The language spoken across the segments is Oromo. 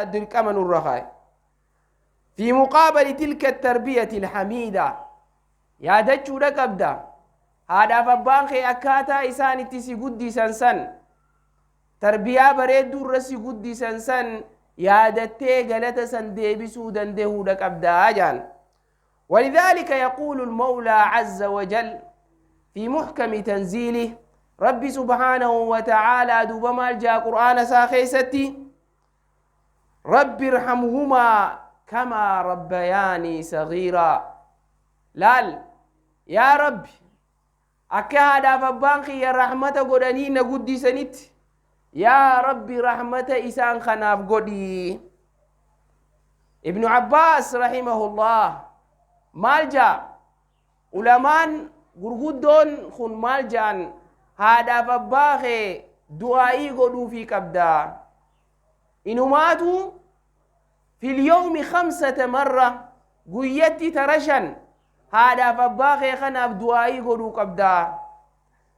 Dirqama nurra kaaye. Fi muqaabali tilka tarbiyati alhamiida, yaadachuudha qabda, haadhaaf abbaan kee akkaataa isaan itti si guddisan san, tarbiyaa bareedduu irra si guddisan san yaadattee galata san deebisuu dandahuudha qabdaa jaan. ولذلك يقول المولى عز وجل في محكم تنزيله، ربي سبحانه وتعالى دوبا مال جا قرآن ساخيستي: رب ارحمهما كما ربياني صغيرا. Laal, yaa Rabbi, akka haadhaaf abbaan kiyya rahmata godhanii na guddisanitti, yaa Rabbi, rahmata isaan kanaaf godhi. Ibnu Abbaas rahimahullah maal jaa? Ulamaan gurguddoon kun maal jaan? Haadhaaf abbaa kee du'aa'ii godhuufii qabda, inumaatu في اليوم خمسة مرة, guyyatti tara shan haadhaaf abbaa kee kanaaf du'aa'ii godhuu qabda.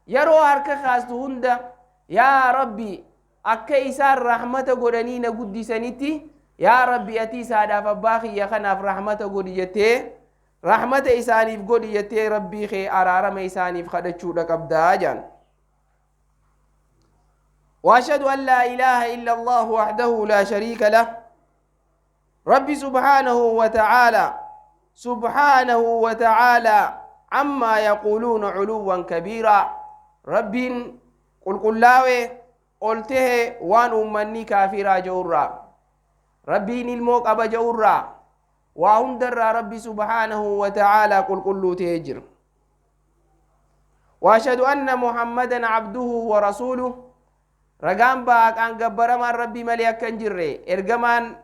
Yeroo harka kaastu hunda, yaa Rabbi, akka isaan rahmata godhanii na guddisanitti, yaa Rabbi, atiis haadhaaf abbaa kiyya kanaaf rahmata godhi jettee, rahmata isaaniif godhi jettee, Rabbii kee araarama isaaniif kadhachuudha qabdaa jaan. وأشهد أن لا إله إلا الله وحده لا شريك له. ربي سبحانه وتعالى، سبحانه وتعالى عما يقولون علوا كبيرا. ربي qulqullaawee ol tahe waan ummanni kaafiraa je'urraa, Rabbiin ilmoo qaba je'urraa, waa hundarraa Rabbi سبحانه وتعالى qulqulluu ta'ee jira. وأشهد أن محمدا عبده ورسوله. Ragaan baaqaan gabbaramaan Rabbii malee akka hin jirre, ergamaan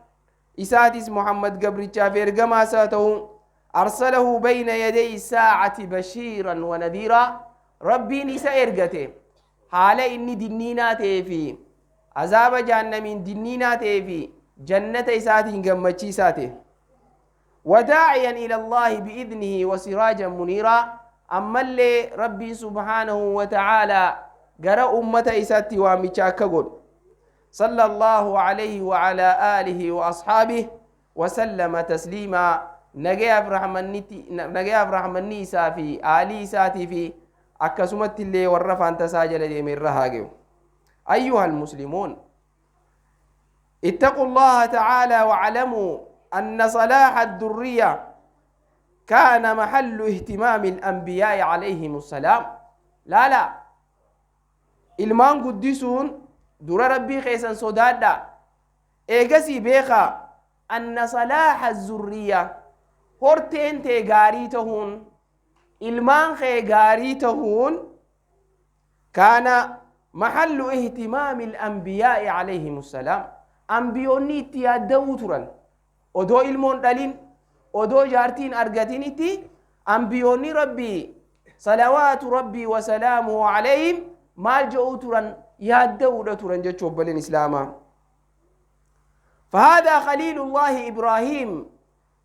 isaatis Muhammad gabrichaa fi ergamaa isaa ta'u. أرسله بين يدي الساعة بشيرا ونذيرا. Rabbiin isa ergate haala inni dinniinaa ta'ee fi azaaba jahannamiin dinniinaa ta'ee fi jannata isaatiin gammachiisaa ta'e. وداعيا إلى الله بإذنه وسراجا منيرا. Ammallee Rabbiin سبحانه وتعالى gara ummata isaatti waamicha akka godhu. صلى الله عليه وعلى آله وأصحابه وسلم تسليما. Nagayaaf rahmanni isaa fi aalii isaatii fi akkasumatti illee warra faantasaa jala deeme irra haa ge'u. أيها المسلمون، اتقوا الله تعالى واعلموا أن صلاح الذرية كان محل اهتمام الأنبياء عليهم السلام. لا لا، ilmaan guddisuun dura Rabbii keessan sodaadha. Eegasii beekaa أن صلاح الذرية, horteen tee gaarii tahuun, ilmaan kee gaarii tahuun, كان محل اهتمام الأنبياء عليهم السلام. Ambiyoonni itti yaadda'uu turan. Odoo ilmoon dhalin, odoo jaartiin argatinitti, ambiyoonni Rabbii صلوات ربي وسلامه عليهم maal je'uu turan? Yaadda'uudha turan jechuu, obboleen islaamaa. فهذا خليل الله إبراهيم،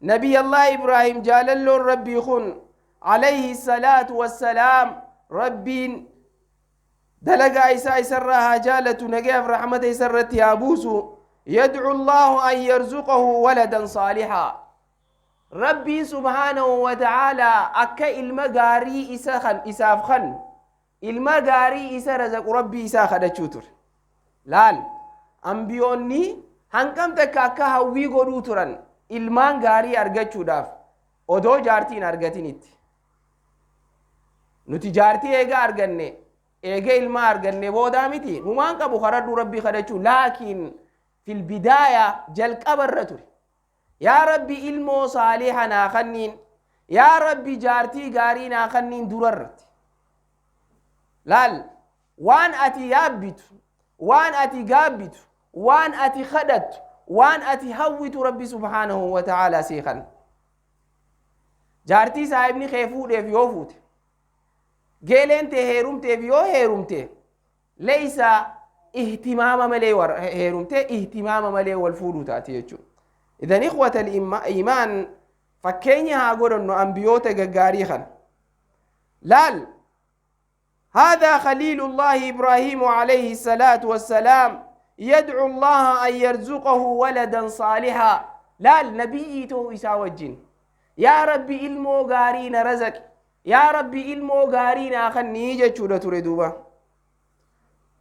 نبي الله إبراهيم جاللون ربي خن عليه الصلاة والسلام، ربين دلقا إسا إسرها جالة نجاف رحمة إسرت يابوس، يدعو الله أن يرزقه ولدا صالحا. ربي سبحانه وتعالى akka ilma gaarii isa kan isaaf kan ilma gaarii isa razaqu Rabbii isaa kadhachuu ture. Laal, ambiyoonni hanqam takka akka hawwii godhuu turan ilmaan gaarii argachuudhaaf odoo jaartiin argatinitti. Nuti jaartii eega arganne, eega ilmaa arganne boodaa miti, humaan qabu karadhuu Rabbii kadhachuu. لكن في البداية jalqaba irra ture: yaa Rabbi, ilmoo saaliha naa kanniin, yaa Rabbi, jaartii gaarii naa kanniin durarratti. Laal, waan ati yaabbitu, waan ati gaabbitu, waan ati kadhattu, waan ati hawwitu, Rabbi سبحانه وتعالى sii kan. Jaartii saahibni kee fuudheef yoo fuute, geeleen tee heerumteef yoo heerumte, ليس ihtimaama malee heerumte, ihtimaama malee wal fuudhuu taati jechuudha. إذن إخوة الإيمان, fakkeenya haa godhannu ambiyoota gaggaarii kana. Laal, هذا خليل الله إبراهيم عليه الصلاة والسلام. Yadcu Allaaha an yarzuqahu waladan saalihaa. Laal, nabiyyii ta'uu isaa wajjin, yaa Rabbi ilmoo gaarii na razaqi, yaa Rabbi ilmoo gaarii naa kannii jechuudha ture. Duuba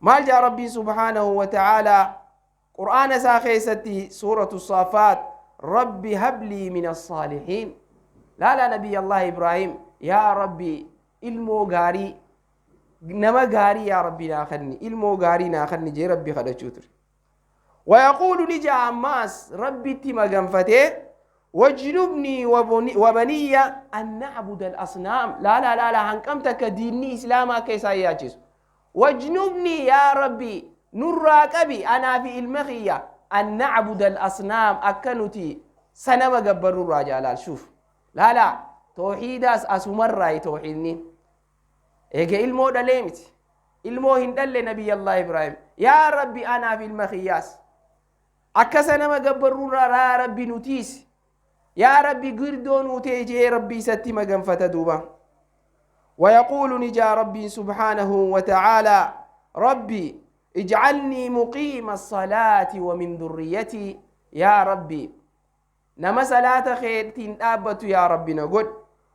maal jaa Rabbiin subhaanahu wa ta'aalaa Qur'aana isaa keessatti, suuratu Saafaat? Rabbi hablii min assaalihiin. Laala, nabiy Allah Ibraahim, yaa Rabbi ilmoo gaarii, nama gaarii yaa Rabbi naa kanni, ilmoo gaarii naa kanni jee Rabbi kadhachuu ture. Wayaquulu, ni jaa ammaas Rabbitti maganfatee, wajnubnii wabaniya an nacbuda al-asnaam. Laala, laala, hanqam takka diinni islaamaa akka isaan yaachisu. Wajnubnii, yaa Rabbi nurraa qabi anaa fi ilma kiyya, an nacbuda al-asnaam, akka nuti sanama gabbarrurraa jaalaal. Shuuf, laala, tooxiidaas asumarraayi. Tooxiidni eega ilmoo dhalee miti, ilmoo hin dhalle. Nabiyallah Ibraahim, yaa Rabbi anaaf ilma kiyyaas akka sanama gabbarrurraa yaa Rabbi nutiis, yaa Rabbi girdoo nuutee jee Rabbi isatti maganfata. Duuba ويقول، نجا ربي سبحانه وتعالى: ربي اجعلني مقيم الصلاة ومن ذريتي. يا ربي nama salaata keetiin dhaabbatu yaa Rabbi na godh,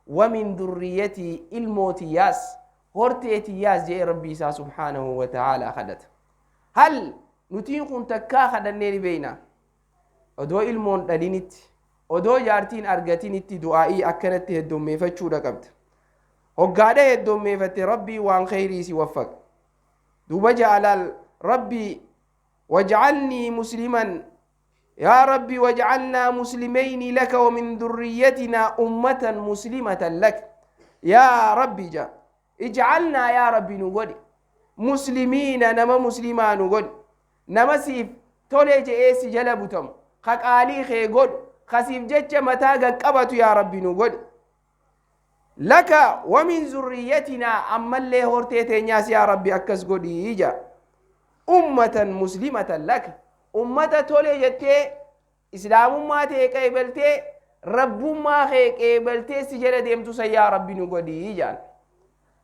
ومن ذريتي, ilmootiyyaas, horteetiyyaas jee Rabbi isaa subhaanahu wa ta'aalaa kadhata. Hal nutiin kun takkaa kadhannee ni beeyna? Odoo ilmoon dhalinitti, odoo jaartiin argatinitti du'aa'ii akkanatti heddummeeffachuudha qabda. Hoggaadha heddummeeffatte, Rabbii waan kheyrii si waffaqa. Duuba jaalal Rabbi واجعلني مسلما, يا ربي واجعلنا مسلمين لك ومن ذريتنا أمة مسلمة لك. يا ربي جا اجعلنا, يا ربي نقول مسلمين, نما مسلما نقول، نما سيف تولي جئ جلبتم خقالي خي قد خسيف جتش متى قبت، يا ربي نقول لك ومن ذريتنا، أما اللي هورتي ناس يا ربي أكس قد جا أمة مسلمة لك، ummata tole jettee islaamummaa ta'e qeebaltee, rabbummaa kee qeebaltee si jala deemtu san yaa Rabbi nu godhii jaan.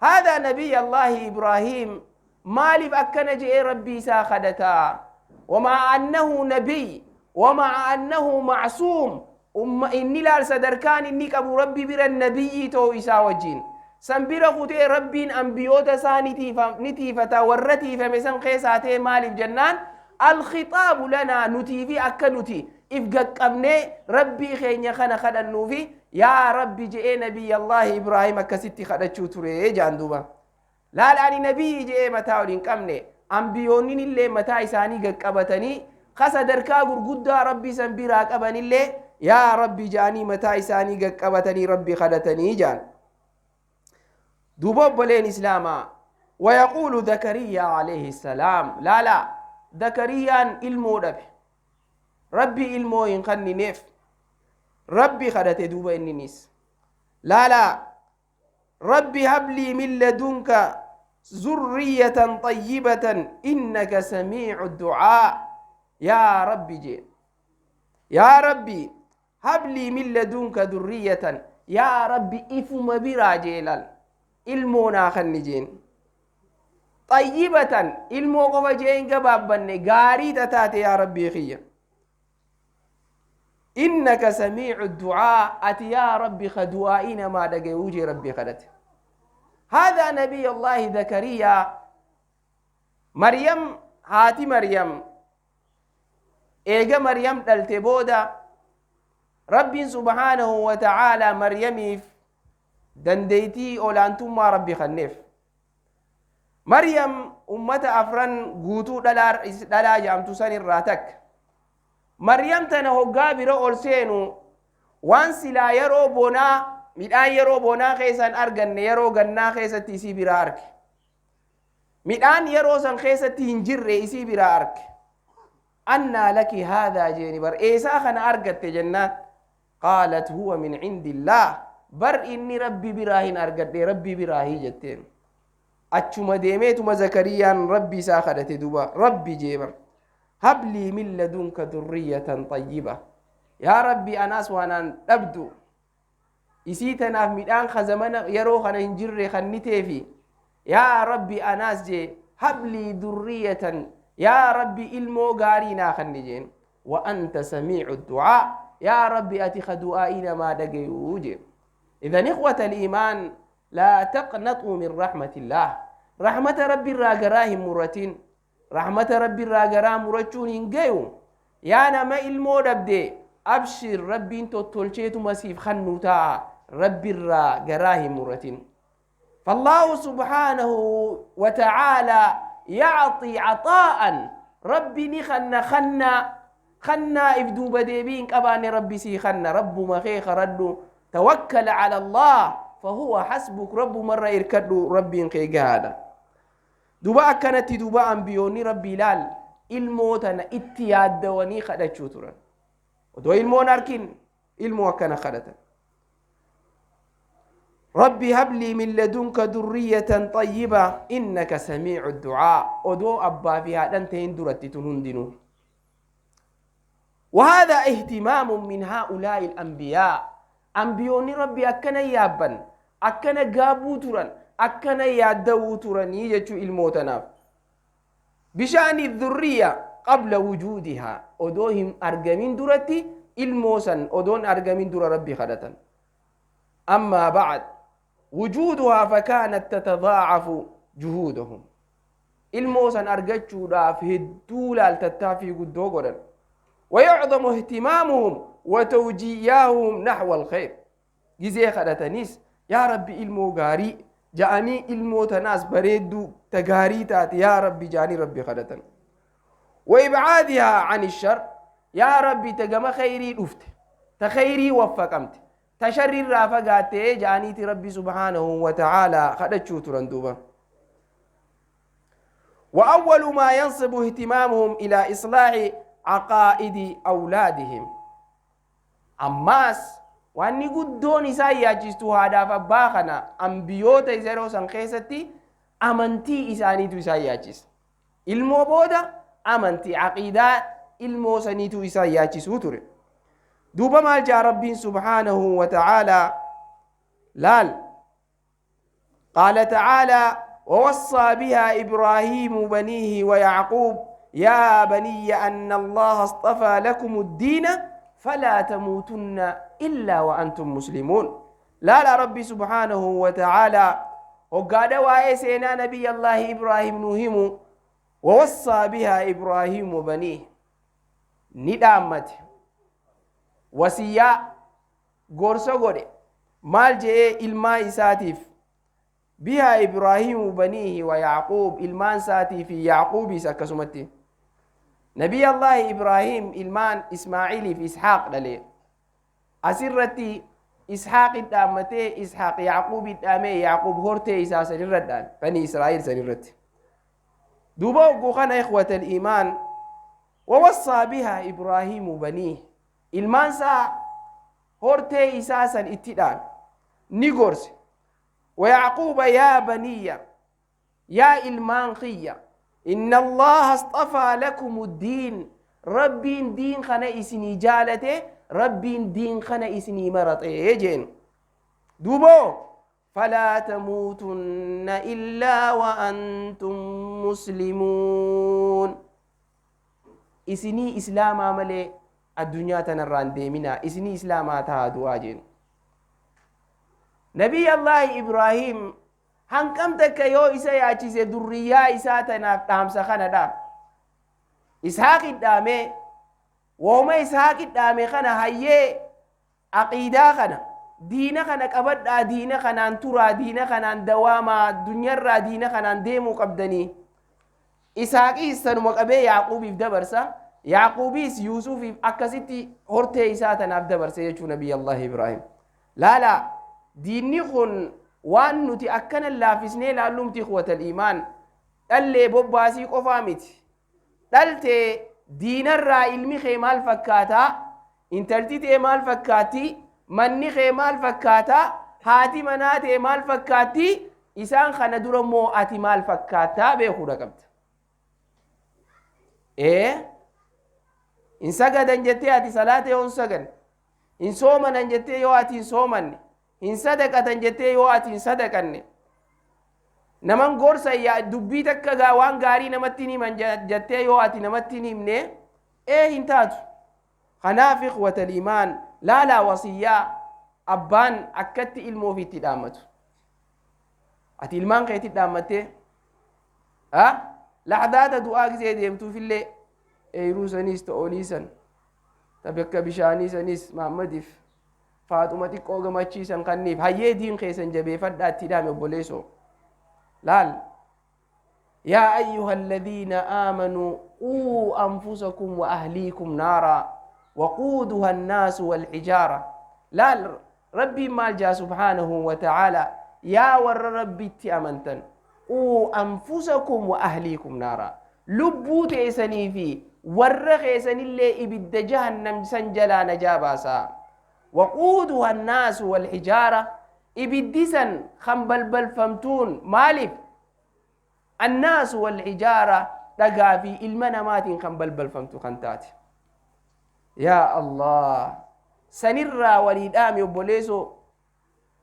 هذا نبي الله إبراهيم. Maaliif akkana je'ee Rabbii isaa kadhataa ومع أنه نبي ومع أنه معصوم؟ Umma inni laal, sadarkaan inni qabu Rabbi bira nabiyyi ta'uu isaa wajjin san bira kutee, Rabbiin ambiyoota isaa ni tiifata, warra tiifame san keessaa ta'e. Maaliif jennaan, الخطاب لنا, nutii fi akka nuti if gaqqabnee Rabbii keenya kana kadhannuufi yaa Rabbi je'ee nabiy Allahi Ibraahim akkasitti kadhachuu ture jaan. Duuba laal, ani nabiyyi je'ee mataa ol hin qabne, ambiyoonnin illee mataa isaanii gaqqabatanii ka sadarkaa gurguddaa Rabbii san biraa qabanillee yaa Rabbi ja'anii mataa isaanii gaqqabatanii Rabbi kadhatanii jaan. Duuba obboleen islaamaa, ويقول زكريا عليه السلام. لا لا، زكريا ilmoo dhabe, Rabbi ilmoo hin kennineef. Rabbi kadhate. Duuba inninis laala, ربي هب لي من لدنك ذرية طيبة إنك سميع الدعاء. يا ربي جي، يا ربي هب لي من لدنك ذرية، يا ربي ifuma biraa jeelal ilmoo naa kanni jeen. طيبة, ilmoo qofa jeen gabaabbanne, gaarii tataate yaa Rabbii kiyya. إنك سميع الدعاء, ati yaa Rabbi ka du'aa'ii namaa dhagayuu jee Rabbii kadhate. هذا نبي الله زكريا. Maryam, haati Maryam, eega Maryam dhalte booda Rabbiin subhaanahu wa ta'aalaa Maryamiif dandeeytii olaantummaa Rabbi kenneef. Maryam ummata afran guutuu dhalaa jaamtu san irraa takka. Maryam tana hoggaa bira ol seenu, waan silaa yeroo bonaa midhaan yeroo bonaa keessan arganne yeroo gannaa keessatti isii biraa arge. Midhaan yeroo san keessatti hin jirre isii biraa arge. أنى لك هذا jeeni bar, eesaa kana argatte jennaan, قالت هو من عند الله, bar inni Rabbi biraa hin argadhe, Rabbi biraahii jetteen. Achuma deemeetuma Zakariyaan Rabbi isaa kadhate. Duba Rabbi jee bar, هب لي من لدنك ذرية طيبة, yaa Rabbi anaas waanaan dhabdu isii tanaaf midhaan ka zamana yeroo kana hin jirre kanniteefi, yaa Rabbi anaas jee, هب لي ذرية, Yaa Rabbi, ilmoo gaarii naa kanni jeen. Wa anta samiicu du'aa, yaa Rabbi, ati ka du'aa'ii namaa dhagayuu jeen. إذن إخوة الإيمان، لا تقنطوا من رحمة الله. رحمة ربي irraa garaa hin muratin. Rahmata Rabbi irraa garaa murachuun hin gayu. Yaa nama ilmoo dhabde, abshir, Rabbiin tottolcheetuma siif kannuu ta'a. Rabbi irraa garaa hin muratin. فالله سبحانه وتعالى يعطي عطاء. ربي نخنا خنا خنا افدو بديبين قباني. ربي سي خنا، رب ما خيخ ردو. توكل على الله فهو حسبك. رب مرة إركدو، ربي هذا duba akkanatti. Duba ambiyoonni Rabbi ilaal, ilmoo tana itti yaaddawanii kadhachuu turan. Odoo ilmoon arkin ilmoo akkana kadhatan: رب هب لي من لدنك ذرية طيبة إنك سميع الدعاء. Odoo abbaa fi haadhan ta'in duratti tun hundinuu. وهذا اهتمام من هؤلاء الأنبياء. أنبيوني ربي أكنا يابن، أكنا قابو تران، أكنا يادو تران يجو الموتناف بشأن الذرية قبل وجودها. Odoo hin argamin duratti ilmoo san, odoon argamin dura Rabbi kadhatan. أما بعد وجودها فكانت تتضاعف جهودهم. Ilmoo san argachuudhaaf hedduu laaltattaaffii guddoo godhan. ويعظم اهتمامهم وتوجيههم نحو الخير. Gizee kadhatanis yaa Rabbi, ilmoo gaarii ja'anii, ilmoo tanaas bareedduu ta gaarii taate yaa Rabbi ja'anii Rabbi kadhatan. وإبعادها عن الشر. Yaa Rabbi, ta gama khayrii dhufte, ta khayrii waffaqamte, ta sharri irraa fagaatte ja'aniiti Rabbi سبحانه وتعالى kadhachuu turan duuba. وأول ما ينصب اهتمامهم إلى إصلاح عقائد أولادهم. Ammaas wanni guddoon isaan yaachistu haadhaaf abbaa kana, ambiyoota yeroo san keessatti, amantii isaaniitu isaan yaachisa. Ilmoo booda amantii, aqiidaa ilmoo saniitu isaan yaachisuu ture. Duuba maal jaa Rabbiin سبحانه وتعالى? Laal, قال تعالى: ووصى بها إبراهيم بنيه ويعقوب يا بني أن الله اصطفى لكم الدين فلا تموتن إلا وأنتم مسلمون. لا لا، ربي سبحانه وتعالى وقال waa'ee seenaa نبي الله إبراهيم nuu himu: ووصى بها إبراهيم بنيه، ni dhaammate, wasiyyaa gorsa godhe. Maal je'ee ilmaa isaatiif? بها إبراهيم بنيه ويعقوب، ilmaan isaatii fi Yacquubis akkasumatti. نبي الله إبراهيم ilmaan Ismaaciilii fi Isxaaq dhale. Asirratti Isxaaqi dhaammatee, Isxaaq Yacquubi dhaamee, Yacquub hortee isaa sanirra dhaame, Bani Israa'iil sanirratti. Duuba ogguu kana, إخوة الإيمان، ووصى بها إبراهيم بنيه، ilmaan isaa, hortee isaa san itti dhaame, ni gorse. ويعقوب، يا بني، yaa ilmaan kiyya، إن الله اصطفى لكم الدين، Rabbiin diin kana isinii jaalate, Rabbiin diin kana isinii maraxe jeen. Duuba فلا تموتن إلا وأنتم مسلمون، isinii islaamaa malee addunyaa tanarraan deeminaa, isinii islaamaa tahaa du'aa jeen. نبي الله إبراهيم hanqam takka yoo isa yaachise durriyyaa isaa tanaaf dhaamsa kana dhaam. Ishaaqi dhaamee, wooma Ishaaqi dhaame kana, hayyee, aqiidaa kana, diina kana qabadhaa, diina kanaan turaa, diina kanaan dawaamaa, addunyaarraa diina kanaan deemuu qabdanii. Isaaqiis sanuma qabee Yaaquubiif dabarsa, Yaaquubiis Yuusufiif, akkasitti hortee isaa tanaaf dabarse jechuu. نبي الله إبراهيم, laala, diinni kun waan nuti akkana laafisnee laallumti. إخوة الإيمان, dhallee bobbaasii qofaa miti. Dhaltee diinarraa ilmi kee maal fakkaataa? Intalti tee maal fakkaatti? Manni kee maal fakkaataa? Haati manaa tee maal fakkaatti? Isaan kana dura immoo ati maal fakkaattaa beekuudha qabda. Ee, hin sagadan jettee ati salaata yoo hin saganne, hin soomanan jettee yoo ati hin soomanne, hin sadaqatan jettee yoo ati hin sadaqanne. Naman gorsa yaa dubbii takka gaa waan gaarii namatti hin himan jettee yoo ati namatti hin himne ee hin taatu. Kanaaf ikhwatal iimaan, laalaa wasiyyaa abbaan akkatti ilmoo ofiitti dhaammatu. Ati ilmaan keetti dhaammattee ha lahdaata du'aa gisee deemtuufillee eeyruu saniis ta olii san ta bakka bishaanii saniis Mahaammadiif Faaxuma xiqqoo gamachiisan kanniif hayyee diin keessan jabeefadhaa itti dhaame obboleessoo. Laal yaa ayyuha alladhiina aamanuu quu anfusakum wa ahliikum naaraa waquuduha annaasu walxijaara. Laal Rabbiin maal jaa subhaanahu wa ta'aalaa: yaa warra Rabbitti amantan, quu anfusakum wa ahliikum naaraa, lubbuu teessanii fi warra keessanillee ibidda jahannam san jalaa najaa baasaa. Waquuduha annaasu walhijaara, ibiddi san kan balbalfamtuun maaliif? Annaasu walhijaara, dhagaa fi ilma namaatiin kan balbalfamtu kan taate. Yaa Allah, sanirraa walii dhaami obboleessoo.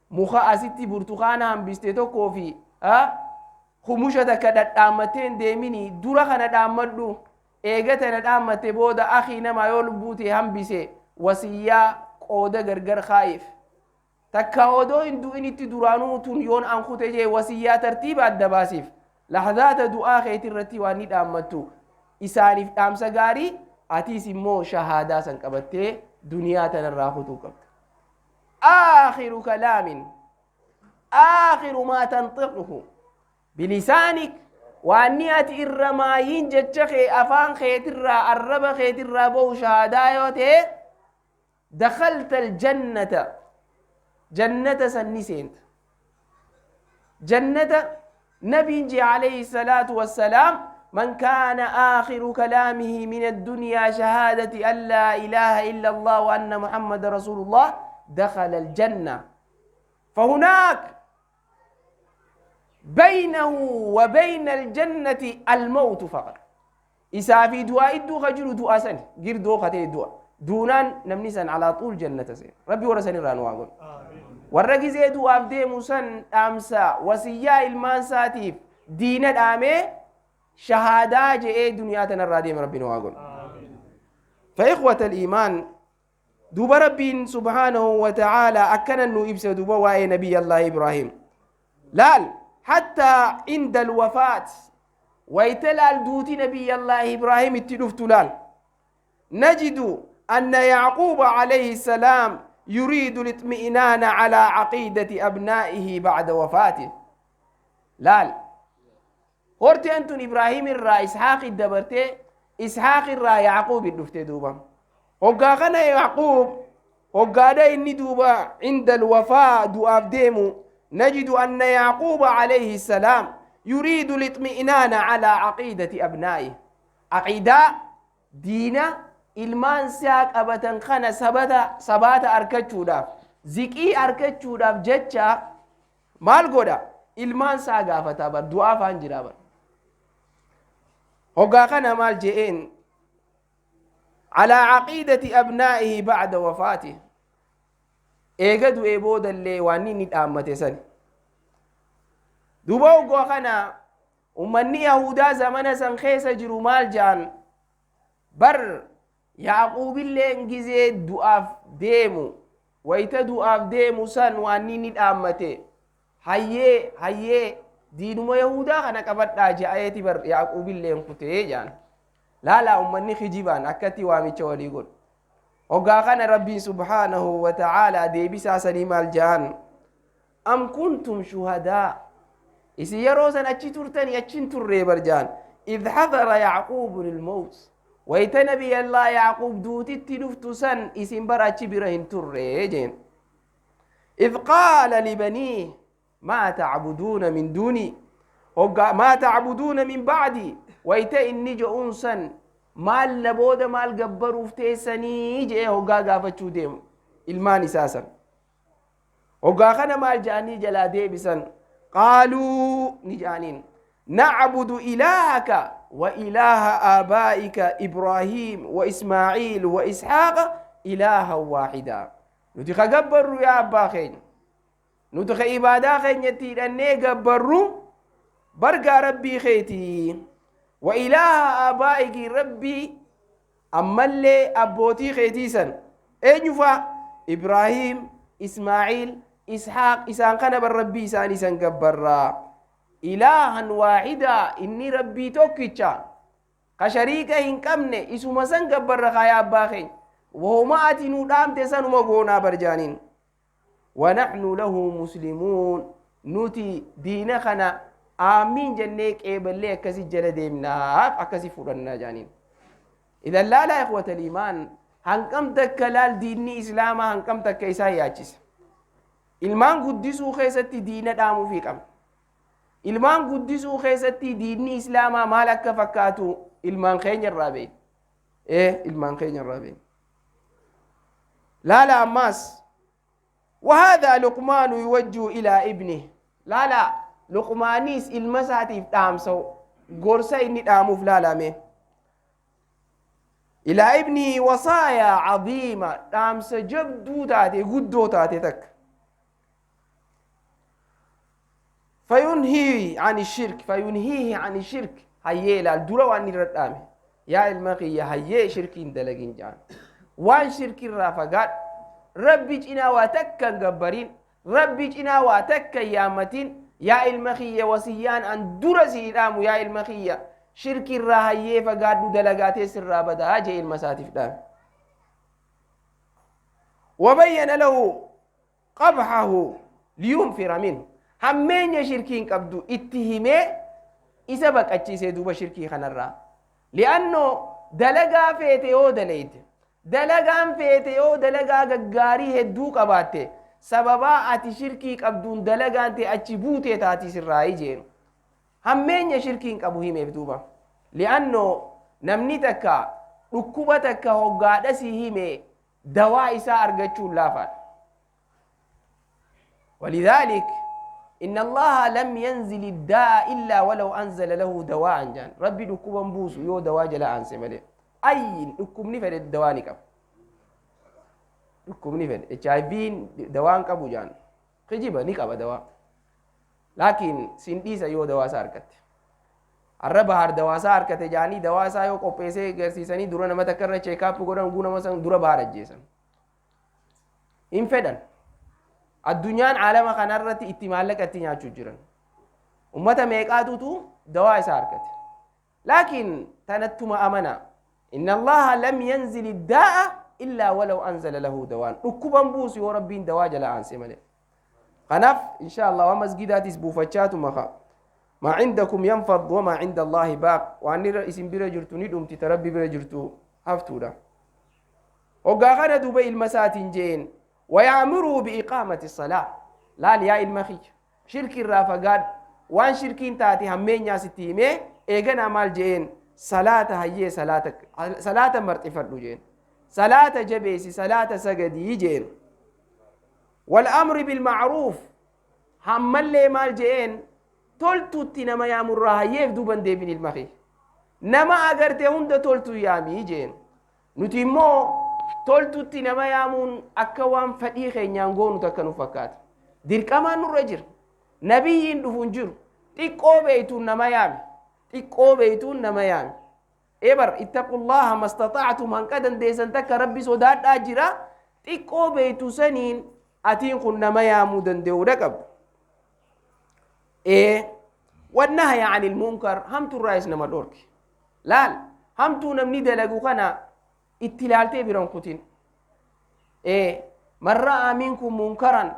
Muka asitti burtukaana hambiste tokkoo fi humusha takka dhadhaammattee hin deemini, dura kana dhaammadhu. Eega tana dhaammatte booda, akii namaa yoo lubbuu tee hambise wasiyyaa qooda gargar kaa'iif. Takka odoo hin du'initti duraanuu tun yoon an kute jee wasiyyaa tartiiba adda baasiif. Lahzaata du'aa keeti irratti waan ni dhaammattu isaaniif dhaamsa gaarii, atiis immoo shahaadaa san qabattee duniyaa tanarraa kutuu qabda. Aakhiru kalaamin, aakhiru maa tanxiquhu bilisaanik, waanni ati irra maayiin jecha kee afaan keetirraa arraba keetirraa bahu shahaadaa yoo ta'e, dakhalta aljannata, jannata san ni seenta. Jannata nabiin jee alayhi salaatu wassalaam: man kaana aakhiru kalaamihi min addunyaa shahaadati an laa ilaaha illa allah wa anna muhammada rasuulullah dakhala aljanna. Fahunaak baynahu wa bayna aljannati almawtu faqat. Isaa fi du'aa idduu ka jiru du'a sani girdoo ka ta'e du'a duunaan namni san alaa xuul jannata seena. Rabbi warra san irraa nu haa godhu. Warra gizee du'aaf deemu san dhaamsa wasiyyaa ilmaan isaatiif diina dhaamee shahaadaa je'ee duniyaa tanarraa deeme Rabbi nu haa godhu. Fa ikhwata al-iimaan, duuba Rabbiin subhaanahu wa ta'aalaa akkana nu ibsa duuba waa'ee Nabiy Allah Ibraahim. Laal, hattaa inda alwafaat, wayta laal duuti Nabiy Allah Ibraahim itti dhuftu, laal, najidu anna Yacquuba alayhi salaam yuriidu lixmi'inaana calaa caqiidati abnaa'ihi bacda wafaatih. Laal, horteen tun Ibraahim irraa Ishaaqi dabartee, Ishaaq irraa Yacquubi dhufte. Duuba hoggaa kana Yacquub hoggaadha inni duuba cinda alwafaa du'aaf deemu, najidu anna Yacquuba alayhi salaam yuriidu lixmi'inaana calaa caqiidati abnaa'ihi, aqiidaa diina ilmaan isaa qabatan kana sabata sabaata arkachuudhaaf, ziqii arkachuudhaaf jecha maal godha? Ilmaan isaa gaafataa bar, du'aa faan jiraa bar. Hoggaa kana maal je'een? Calaa caqiidati abnaa'ihi bacda wafaatih, eega du'ee boodallee waan inni dhaammate sani. Duuba hoggaa kana ummanni Yahudaa zamana san keessa jiru maal je'an? Bar Yaaquubilleen gizee du'aaf deemu, wayta du'aaf deemu san waan inni dhaammate, hayyee hayyee diinuma Yahudaa kana qabadhaa je'eeti bar Yaaquubilleen kutee je'an. Laalaa ummanni kijibaan akkatti waamicha walii godhu. Hoggaa kana Rabbiin subhaanahu wa ta'aalaa deebisaa sanii maal je'an? Am kuntum shuhadaa, isin yeroo san achi turtanii? Achi hin turree bar je'an. Idh hadara Yacquubu lilmawt, wayta Nabiyallah Yacquub duutitti dhuftu san isin bar achi bira hin turree jeen. Idh qaala libaniih maa tacbuduuna min duunii, hoggaa maa tacbuduuna min bacdii, wayta inni je'uun san maal na booda maal gabbaruuf teessanii je'ee hoggaa gaafachuu deemu ilmaan isaa san. Hoggaa kana maal je'anii jalaa deebisan? Qaaluu, ni je'aniin: nacbudu ilaahaka wa ilaaha aabaa'ika Ibraahiim wa Ismaaciil wa Isxaaqa ilaahan waaxidaa. Nuti ka gabbarru, yaa abbaa keenya, nuti ka ibaadaa keenya itti hidhannee gabbarru Bargaa Rabbii keetii wa ilaaha aabaa'iki, Rabbii ammallee abbootii keetii san. Eenyu faa? Ibraahiim, Ismaaciil, Ishaaq, isaan kana bar Rabbii isaanii san gabbarraa. Ilaahan waahidaa, inni Rabbii tokkicha ka shariika hin qabne, isuma san gabbarra kaayaa abbaa keenya. Wahuma ati nu dhaamte sanuma goonaa bar jaaniin. Wanaxnu lahu muslimuun, nuti diina kana aamiin jennee qeeballee akkasi jala deemnaaf akkasi fudhannaa jaaniin. Idan laalaa ikhwata liimaan, hanqam takka laal, diinni islaamaa hanqam takka isaan yaachisa. Ilmaan guddisuu keessatti diina dhaamuufii qabna. Ilmaan guddisuu keessatti diinni islaamaa maal akka fakkaatu ilmaan keenya irraa beekna. Ee, ilmaan keenya irraa beekna. Laala ammaas, وهذا لقمان يوجه إلى ابنه. Laala, Luqmaaniis ilma isaatiif dhaamsa, gorsa inni dhaamuuf laalame. إلى ابنه وصايا عظيمة, dhaamsa jabduu taate, guddoo taate takka. فينهي عن الشرك، فينهيه عن الشرك. Hayyee, ilaal, dura waan irra dhaame: yaa ilma kiyya, hayyee, shirkiin dalagin jaan. Waan shirkirraa fagaadhu, Rabbi cinaa waa takka hin gabbarin, Rabbi cinaa waa takka hin yaammatin. Yaa ilma kiyya, wasiyyaan an dura sii dhaamu, yaa ilma kiyya, shirkirraa hayyee fagaadhu, dalagaatee sirraa badaa jee ilma isaatiif dhaame. وبين له قبحه لينفر منه. Hammeenya shirkiin qabdu itti himee isa baqachiisee duuba shirkii kanarraa, li'annoo dalagaa feete yoo daleyte, dalagaan feete yoo dalagaa gaggaarii hedduu qabaatte, sababaa ati shirkii qabduun dalagaan ta'e achi buutee taatii sirraa jeenu. Hammeenya shirkiin qabu himeef duuba, li'annoo namni takka dhukkuba takka hoggaadha si hime, dawaa isaa argachuun laafaadha. ولذلك إن الله لم ينزل الداء إلا ولو أنزل له دواء جان. Rabbi dhukkuban buusu yoo dawaa jala aanse malee. Ayyin dhukkubni fedhe dawaa ni qaba. Dhukkubni fedhe, HIV dawaan qabu jaan, kijiba, ni qaba dawaa, laakiin sin dhiisa yoo dawaa isaa argatte. Arra bahar dawaa isaa argate jaanii, dawaa isaa yoo qopheessee agarsiisanii, dura nama takka irra check up godhan, guu nama san dura bahar ajjeesan. Hin fedhan. Addunyaan aalama kanarratti itti maallaqa itti nyaachuu jiran. Ummata meeqaatutu dawaa isaa argate? Laakiin tanattuma amana: إن الله لم ينزل الداء إلا ولو أنزل له دواء. Dhukkuban buusu yoo Rabbiin dawaa jala aanse malee. Kanaaf insha Allah waan masgidaatis buufachaatu maka. ما عندكم ينفد وما عند الله باق. Waan irra isin bira jirtu ni dhumti, ta Rabbi bira jirtu haftuudha. Hoggaa kana duuba ilma isaatiin jeen: ويأمره بإقامة الصلاة. Laal, yaa ilma kiyya, shirki irraa fagaadhu. Waan shirkiin taate hammeenyaa sitti himee, eeganaa maal jeen? Salaata hayyee, salaata, salaata marxifadhu jeen, salaata jabeessi, salaata sagadii jeen. والأمر بالمعروف, hammallee maal jeen? Toltutti nama yaamurraa hayyeef duuban deebin. Ilma kiyya, nama agarte hunda toltu yaamii jeen. Nuti immoo toltutti nama yaamuun akka waan fedhii keenyaan goonu takka nu fakkaata. Dirqamaan nurra jira. Nabiyyiin dhufu hin jiru. Xiqqoo beeytuun nama yaami, xiqqoo beeytuun nama yaami. Ebar اتقوا الله ما استطعتم, hanqa dandeessan takka Rabbi sodaadhaa jira. Xiqqoo beeytu saniin atiin kun nama yaamuu danda'uudha qabdu. Ee, والنهي عن المنكر, hamtuurraayis nama dhorki. Laal, hamtuu namni dalagu kana itti ilaaltee biran kutin. Ee, من رأى منكم منكرا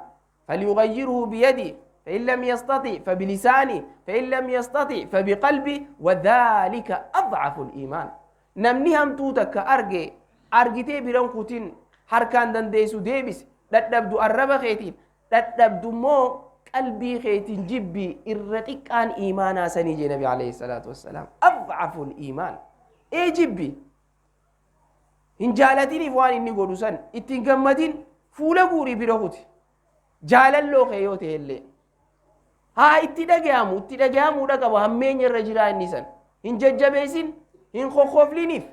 فليغيره بيده، فإن لم يستطع فبلسانه، فإن لم يستطع فبقلبه، وذلك أضعف الإيمان. Namni hamtuu takka arge, argitee biran kutin. Harkaan dandeessu deebis, dadhabdu arraba keetiin, dadhabdu immoo qalbii keetiin jibbi. Irra xiqqaan iimaanaa sanii jee Nabi عليه الصلاة والسلام. أضعف الإيمان. Ee, jibbi, hin jaalatiniif waan inni godhu san ittiin gammadin, fuula guurii bira kuti. Jaalalloo kee yoo ta'e illee haa itti dhagayamu, itti dhagayamuudha qaba. Hammeenya irra jiraa inni san hin jajjabeessin, hin kokkofliniif,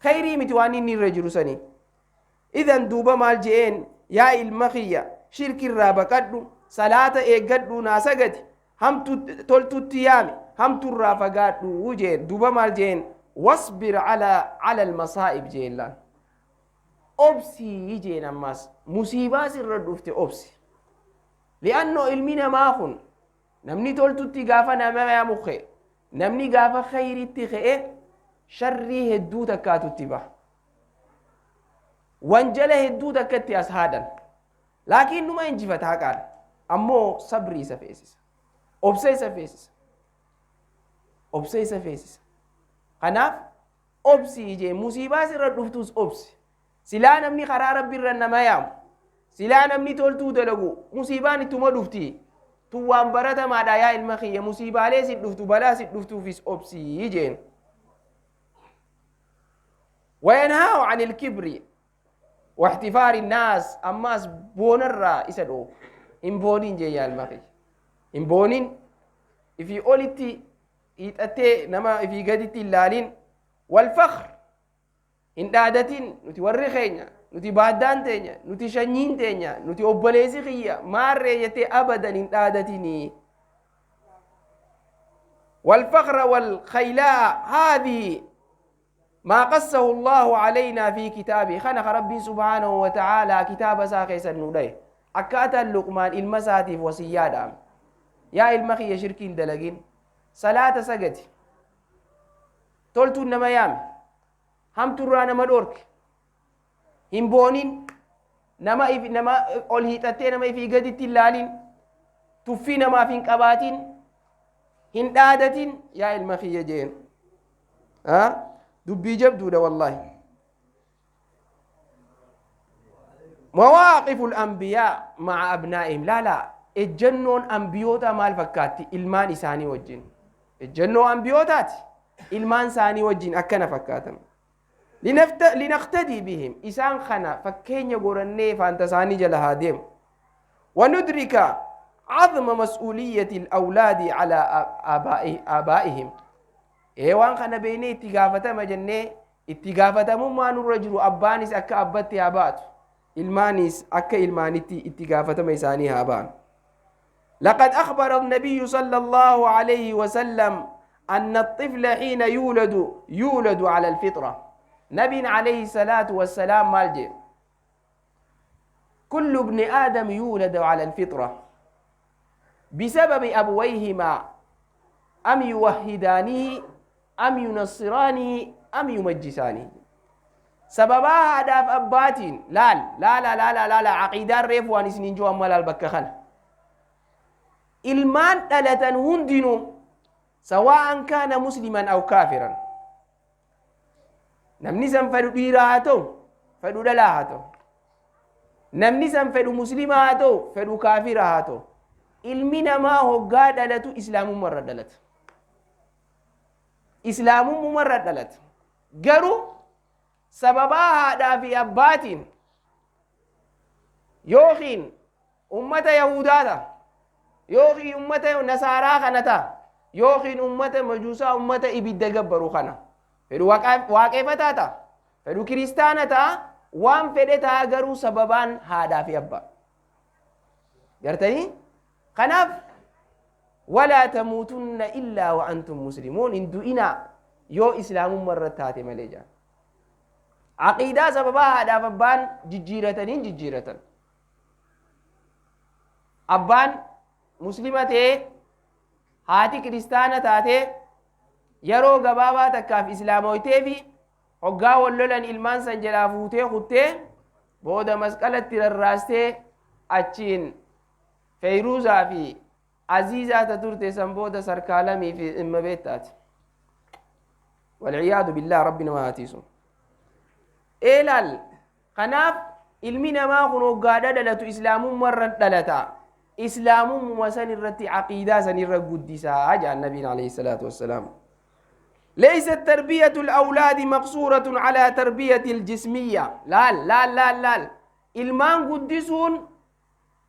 khayrii miti waan inni irra jiru sanii. Idan duuba maal je'een? Yaa ilma kiyya, shirkirraa baqadhu, salaata eeggadhu, naa sagadi. Hamtu toltutti yaami, hamturraa fagaadhu jeen. Duba maal jeen? Wasbir ala almasaa'ib jeen. Laal, obsii jeen. Ammaas musiibaa sirra dhufte obsi, li'annoo ilmi namaa kun namni toltutti gaafa nama yaamu ka'e, namni gaafa khayritti ka'e, sharrii hedduu takkaatutti baha, wanjala hedduu takkatti as haadhan, laakiin numa injifata haqaan. Ammoo sabrii isa feesisa, obsa isa feesisa, obsa isa feesisa. Kanaaf obsi jee. Musiibaa sirra dhuftus obsi. Silaa namni karaa Rabbi irra nama yaamu, silaa namni toltuu dalagu, musiibaan ittuma dhufti. Tun waan baratamaadha. Yaa ilma kiyya, musiibaalee si dhuftu, balaa si dhuftuufis obsii jeen. وينهاه عن الكبر واحتفار الناس. Ammaas boonarraa isa dhoo. Hin booniin jee. Yaa ilma kiyya, hin booniin, ifii olitti hiixattee nama ifii gaditti hin laalin. والفخر, hin dhaadatin, nuti warri keenya, nuti baaddaan teenya, nuti shanyiin teenya, nuti obboleessi kiyya maarree jettee abadan hin dhaadatinii. والفخر والخيلاء, هذه ما قصه الله علينا في كتابه. خنخ ربي سبحانه وتعالى كتاب ساخي النودي أكاتا لقمان المساتي وصيادة. Yaa ilma kiyya, shirkiin dalagin, salaata sagati, toltuun nama yaame, hamturraa nama dhorke, hin boonin, nama ol hiixattee nama ifii gaditti hin laalin, tuffii namaaf hin qabaatin, hin dhaadatin, yaa ilma kiyya jeen. Dubbii jabduudha wallaahi. مواقف الأنبياء مع أبنائهم. لا لا, ejjannoon ambiyoota maal fakkaatti ilmaan isaanii wajjin? Ejjannoo ambiyootaati ilmaan isaanii wajjin akkana fakkaatan. لنقتدي بهم, isaan kana fakkeenya godhannee faanta isaanii jala haa deemu. وندرك عظم مسؤولية الأولاد على آبائهم. Ee, waan kana beeynee itti gaafatama jennee, itti gaafatamummaa nurra jiru, abbaanis akka abbatti haa baatu, ilmaanis akka ilmaanitti itti gaafatama isaanii haa ba'an. لقد أخبر النبي صلى الله عليه وسلم أن الطفل حين يولد يولد على الفطرة. نبي عليه الصلاة والسلام مالجي؟ كل ابن آدم يولد على الفطرة بسبب أبويهما، أم يهودانه أم ينصرانه أم يمجسانه. Sababaa haadhaaf abbaatiin. Laal, laala, laala, laala, aqiidaan reefu waan isiniin jiru amma laal bakka kana. Ilmaan dhalatan hundinuu, سواء كان مسلما أو كافرا, namni san fedhu dhiiraa haa ta'u, fedhu dhalaa haa ta'u, namni san fedhu muslima haa ta'u, fedhu kaafira haa ta'u, ilmi namaa hoggaa dhalatu islaamummaa irra dhalata, islaamummaa irra dhalata. Garuu sababaa haadhaa fi abbaatiin yookiin ummata yahudaa ta'a, yookiin ummata nasaaraa kana ta'a, yookiin ummata majuusaa, ummata ibidda gabbaru kana fedhu waaqeeffataa ta'a, fedhu kiristaana ta'a, waan fedhe ta'a, garuu sababaan haadhaa fi abbaa gartanii. Kanaaf ولا تموتن إلا وأنتم مسلمون, hin du'inaa yoo islaamummaa irra taate malee jaa. Aqiidaa sababaa haadhaaf abbaan jijjiirataniin jijjiiratan. Abbaan muslima ta'ee haati kiristaana taatee yeroo gabaabaa takkaaf islaamoytee fi hoggaa wal lolan ilmaan san jalaa fuutee kuttee, booda masqalatti rarraastee, achiin Feeyruuzaa fi Aziizaa ta turte san booda Sarkaalamii fi dhimma beektaati. والعياذ بالله, Rabbi nama haatiisu. Eelaal, kanaaf ilmi namaa kun hoggaadha dhalatu islaamummaa irra dhalata. Islaamummaa san irratti, aqiidaa san irra guddisaa jaan nabiin عليه الصلاة والسلام. ليست تربية الأولاد مقصورة على تربية الجسمية. laal laal laal laal, ilmaan guddisuun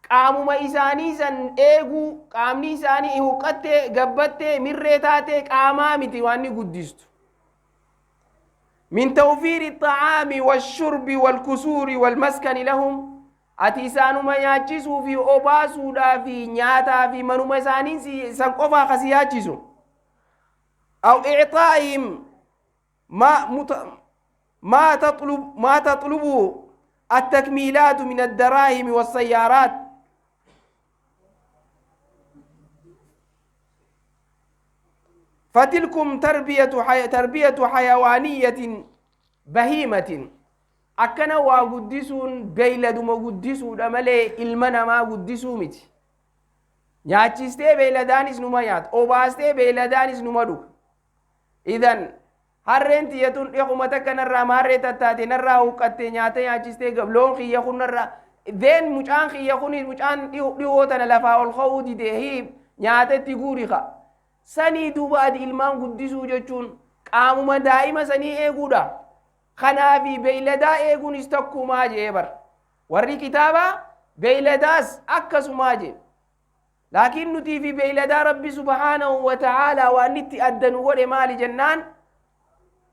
qaamuma isaanii san eeguu, qaamni isaanii huqqattee gabbattee mirree taatee qaamaa miti waan ni guddistu. من توفير الطعام والشرب والكسور والمسكن لهم. Ati isaanuma nyaachisuu fi obaasuudhaa fi nyaataa fi manuma isaanii san qofaa ka si yaachisu. Aw icxaa'ihim ما مت... ما تطلب ما تطلبه التكميلات من الدراهم والسيارات. فتلكم تربية حيوانية بهيمة. Akkana waa guddisuun beeyladuma guddisuudha malee ilma namaa guddisuu miti. Nyaachistee beeyladaanis numa nyaata, obaastee beeyladaanis numa dhuga. Idan harreen tiyya tun dhihuma takka narraa maarree tattaate, narraa huqqatte, nyaata nyaachistee, loon kiyya kun narraa, then mucaan kiyya kun mucaan dhihoo tana lafaa ol ka'uu dide, hii nyaata itti guuri ka sanii. Duuba ati ilmaan guddisuu jechuun qaamuma daa'ima sanii eeguudha. Kanaafi beeyladaa eeguunis takkumaa jee bar warri kitaabaa, beeyladaas akkasumaa jee. Laakiin nutii fi beeyladaa Rabbi subhaanahu wa ta'aalaa waan itti adda nu godhe maali jennaan,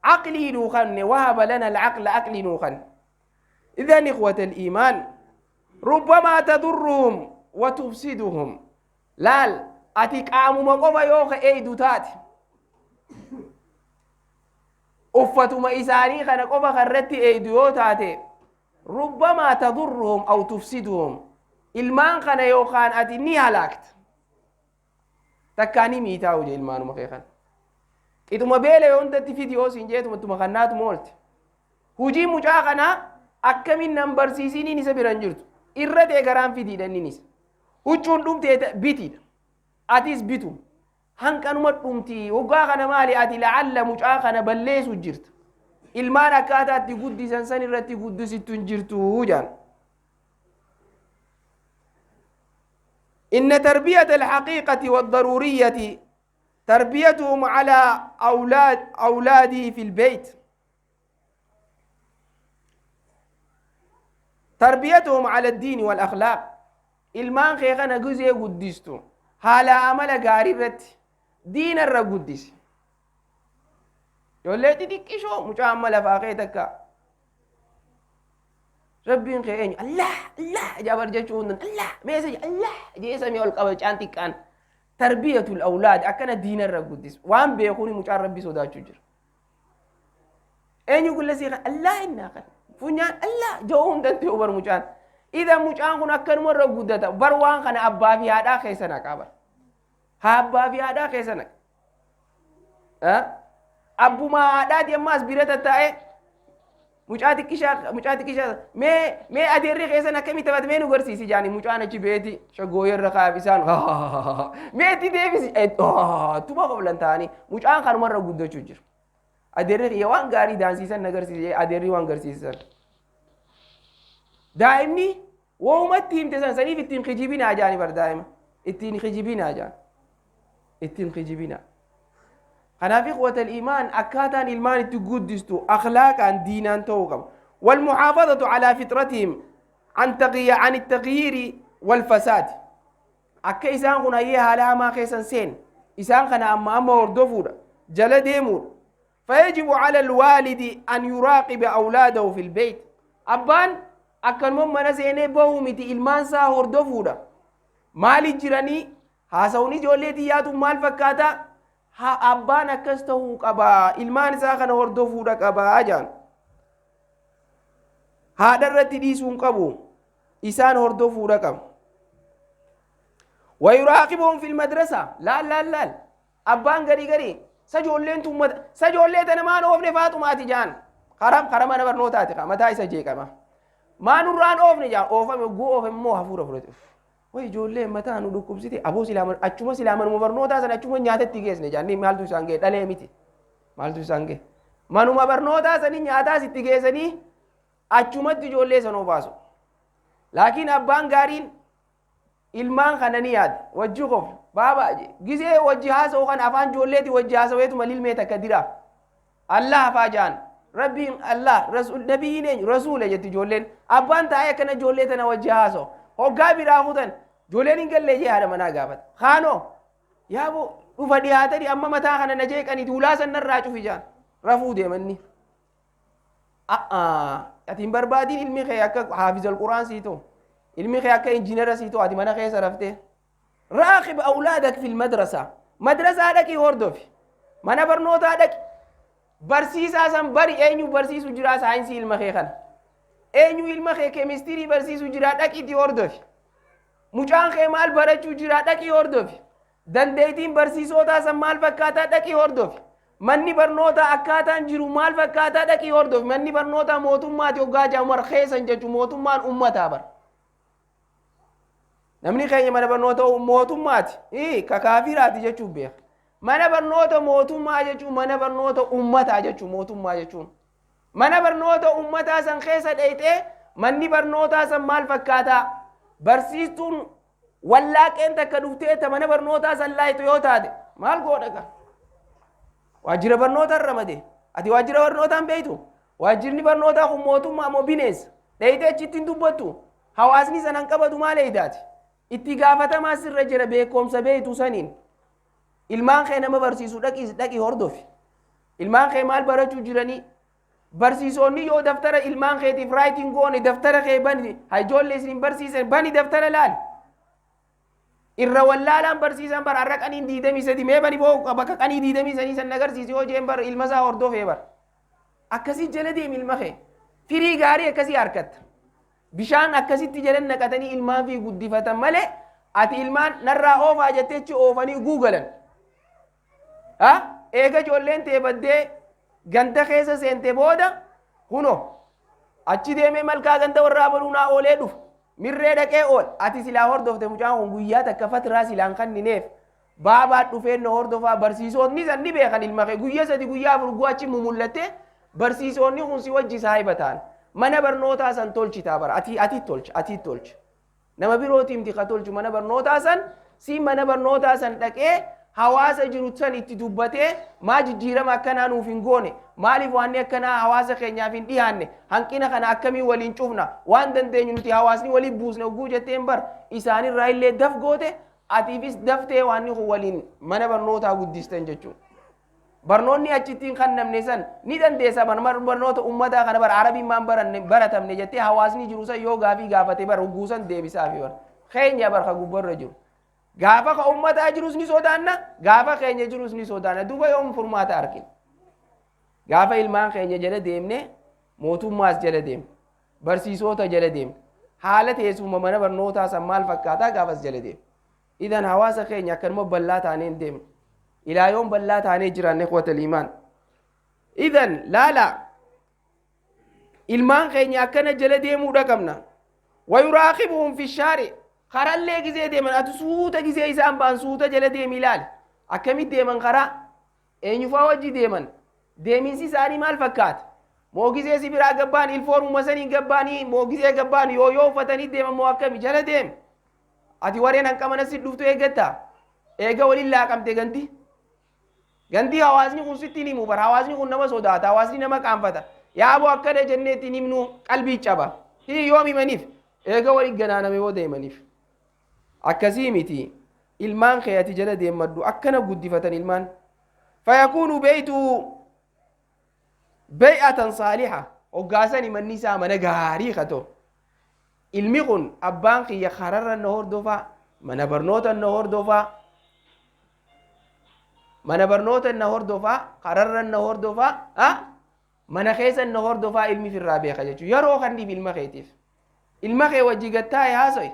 aqlii nuu kanne. وهب لنا العقل, aqlii nuu kanne. إذن إخوة الإيمان، ربما تضرهم وتفسدهم. Laal, ati qaamuma qofa yoo ka eeydu taate, uffatuma isaanii kana qofa karratti eeydu yoo taate, ربما تضرهم أو تفسدهم, ilmaan kana yookaan ati ni halaakta, takkaa ni miitaa huje. Ilmaanuma kee kana qixuma beela yoo hundatti fidi yoo siin jeetuma ittuma kannaatuma oolte. Hujii mucaa kanaa akkamiin nan barsiisiniin isa biran jirtu irra ta'e garaan fidiidha. Inninis huccuun dhumtee bitiidha, atis bitu, hanqanuma dhumti. Waggaa kana maali ati la'alla mucaa kana balleessu jirta? Ilmaan akkaataa itti guddisan san irratti guddisittu hin jirtu jaan. إن تربية الحقيقة والضرورية تربيتهم على أولادي في البيت، تربيتهم على الدين والأخلاق. Ilmaan kee kana guzee guddistu haala amala gaarii irratti, diina irra guddisi. Ijoollee xixiqqishoo, mucaa amma lafaa kee takka "Rabbiin kee eenyu?" "Allah, Allah" jabar jechuu hundan, "Allah meesa, Allah" jee samii ol qaba caan xiqqaan. تربية الأولاد akkana diina irra guddis. Waan beekuuni mucaan Rabbi sodaachuu jira. Eenyu gullasii? "Allah" innaa kan funyaan "Allah" ja'uu hundan ta'u bar mucaan. Idan mucaan kun akkanuma irra guddata bar. Waan kana abbaa fi haadhaa keessa naqaa bar, haa abbaa fi haadhaa keessa naqa. Abbumaa haadhaati ammaas bira tattaa'ee mucaa xiqqishaa, mucaa xiqqishaa, "Mee adeerri keessan akkamii taphate, mee nu garsiisi" jaani. Mucaan achi beeti shaggooyee irra kaa'aaf, isaan "Mee itti deebisi" tuma qoblan ta'anii mucaan kanuma irra guddachuu jira. Adeerri kiyya waan gaarii daansiisan na garsiise, adeerri waan garsiisan. Daa'imni woomatti himte san saniif ittiin kijibinaa jaani bar. Daa'ima ittiin kijibinaa jaan, ittiin kijibinaa. Kanaaf إخوة الإيمان, akkaataan ilmaan itti guddistu akhlaaqaan, diinaan ta'uu qaba. والمحافظة على فطرتهم عن التغيير والفساد. Akka isaan kun hayyee haala hamaa keessan seen isaan kana amma amma hordofuudha, jala deemuudha. فيجب على الوالد أن يراقب أولاده في البيت. Abbaan akkanuma mana seenee bahuu miti, ilmaan isaa hordofuudha. Maali jiranii haasawni ijoollee xiyyaatu maal fakkaata? Ha, abbaan akkas ta'uu qaba, ilmaan isaa kana hordofuudha qabaa jaan. Haadha irratti dhiisuu hin qabu, isaan hordofuudha qaba. ويراقبهم في المدرسة. Laal, laal, laal, abbaan garii garii sa ijoolleen tun sa ijoollee tana maan oofne faaxumaati jaan. Karam kara mana barnootaati mataa isa jeeqama. Maan nurraan oofne jaan. Oofame guu oofe immoo hafuura fudhate. Way, ijoollee mataa nu dhukkubsite aboo, silaa achuma, silaa manuma barnootaa sana achuma nyaatatti geessine jaanni. Maaltu isaan ga'e? Dhalee miti, maaltu isaan ga'e? Manuma barnootaa sanii nyaataas itti geessanii achumatti ijoollee sanoo baasu. Laakiin abbaan gaariin ilmaan kana ni yaada, wajji qof baaba gisee wajji haasa'u kan afaan ijoolleeti wajji haasa'eetuma lilmee takka dira. "Allah" afaa jaan, "Rabbiin Allah, rasul, nabiyyiin eenyu?" "Rasuula" jetti ijoolleen. Abbaan taa'ee akkana ijoollee tana wajji haasa'u. Hoggaa biraa kutan, "Ijoolleen hin gallee?" jee haadha manaa gaafata. Kaanoo yaaboo dhufa dhiyaatanii amma mataa kana na jeeqanii duulaa san narraa cufi jaan, rafuu deemanni. Ati hin barbaadin ilmi kee akka haafizal Quraan sii ta'u. Ilmi kee akka injiinara sii ta'u ati mana keessa raftee. Raaqib awlaadak fil madrasaa. Madrasaa dhaqii hordofi. Mana barnootaa dhaqi. Barsiisaa san bari eenyu barsiisu jiraa saayinsii ilma kee kana. Eenyu ilma kee keemistirii barsiisu jiraa dhaqiitii hordofi. Mucaan kee maal barachuu jiraa dhaqii hordofi. Dandeettiin barsiisootaa san maal fakkaataa dhaqii hordofi. Manni barnootaa akkaataan jiru maal fakkaataa dhaqii hordofi. Manni barnootaa mootummaati hoggaa jedhamu keessan jechuun mootummaan uummataa bara. Namni keenya mana barnoota mootummaati. Ka kaafiraati jechuun beeka. Mana barnoota mootummaa jechuun mana barnoota uummataa jechuun mootummaa jechuun. Mana barnoota uummataa san keessa dheeyxee manni barnootaa san maal fakkaataa? Barsiistuun wallaaqeen takka dhuftee ta mana barnootaa san laaytu yoo taate maal goodha gaa? Waajjira barnootaa ramade. Ati waajjira barnootaa hin beektu? Waajjirni barnootaa kun mootummaa moo bineensa? Dheeyxee achitti hin dubbattu? Hawaasni sanan qabatu maal eeydaati? Itti gaafatamaa sirra jira beekumsa beektu saniin. Ilmaan kee nama barsiisu dhaqii dhaqii hordofi. Ilmaan kee maal barachuu jiranii? Barsiisonni yoo daftara ilmaan keetiif writing goone daftara kee bani haa ijoollee isin barsiisan bani daftara laali. Irra wallaalaan barsiisan bara har'a qaniin 23 mee bani boo bakka qanii 23 san agarsiisi yoo jeen bar ilma isaa hordofee bar. Akkasii jala deemi ilma kee. Firii gaarii akkasii harkatta. Bishaan akkasitti jala naqatanii ilmaan fi guddifatan malee ati ilmaan narraa oofaa jettee achi oofanii guugalan. Ha? Eega ijoolleen tee baddee ganda keessa seente booda kuno achi deemee malkaa ganda warraa baluu naa oolee dhufa. Mirree dhaqee ool ati silaa hordofte mucaan kun guyyaa takka fatiraa silaan kannineef baabaa dhufeen na hordofaa barsiisonni san ni beekan ilma kee guyyaa 3 guyyaa 4 guu achi mumullatte barsiisonni kun si wajji saahiba ta'an mana barnootaa san tolchitaa bara ati ati tolcha ati tolcha nama birootii miti ka tolchu mana barnootaa san si mana barnootaa san dhaqee hawaasa jiru san itti dubbatee maa jijjiirama akkanaa nuuf hin goone maaliif waanni akkanaa hawaasa keenyaaf hin dhiyaanne hanqina kana akkamii waliin cufna waan dandeenyu nuti hawaasni waliin buusne oguu jetteen bar isaanirraa illee daf goote atiifis daftee waanni kun waliin mana barnootaa guddistan jechuudha. Barnoonni achittiin kan namne san ni dandeessa barnoota uummataa kana bara arabiin maan baranne baratamne jettee hawaasni jiru san yoo gaafii gaafate bara guusan deebisaafi bara keenya bara ka gubbarra jiru. Gaafa ka uummataa jirus ni sodaanna gaafa keenya jirus ni sodaanna duuba yoom furmaata argina. Gaafa ilmaan keenya jala deemne mootummaas jala deemne barsiisota jala deemne haala teessuma mana barnootaa san maal fakkaataa gaafas jala deemne. Idan hawaasa keenya akkanuma bal'aa taanee hin deemne. Ilaa yoom bal'aa taanee jiraanne quwwatal iimaan. Idan laala ilmaan keenya akkana jala deemuudha qabna. Wayuraaqibuhum fi shaari karallee gizee deeman ati suuta gizee isaan ba'an suuta jala deemi ilaali. Akkamitti deeman karaa eenyufaa wajji deeman deeminsi isaanii maal fakkaata? Moo gizee si biraa gabbaan ilfoormuma saniin gabbaanii moo gizee gabbaan yoo yoo uffatanii deeman moo akkami jala deemi. Ati wareen hanqa mana si dhuftu eeggatta. Eega waliin laaqamte gandi. Gandi hawaasni kun sitti hin himu bara hawaasni kun nama sodaata hawaasni nama qaanfata. Yaaboo akkana jennee ittiin himnu qalbii caba. Hii yoom himaniif? Eega waliin ganaaname booda himaniif. Akkasii miti. Ilmaan kee ati jala deemmadhu akkana guddifatan ilmaan. Fayakuunu beeytu Bay'atan saaliha hoggaasani manni isaa mana gaarii ka ta'u. Ilmi kun abbaan kiyya kararra na hordofaa, mana barnoota na hordofaa, mana barnoota na hordofaa, kararra na hordofaa, mana keessa na hordofaa ilmi firraa beeka jechuudha. Yeroo kanniif ilma keetiif. Ilma kee wajji gattaa'e haasa'i.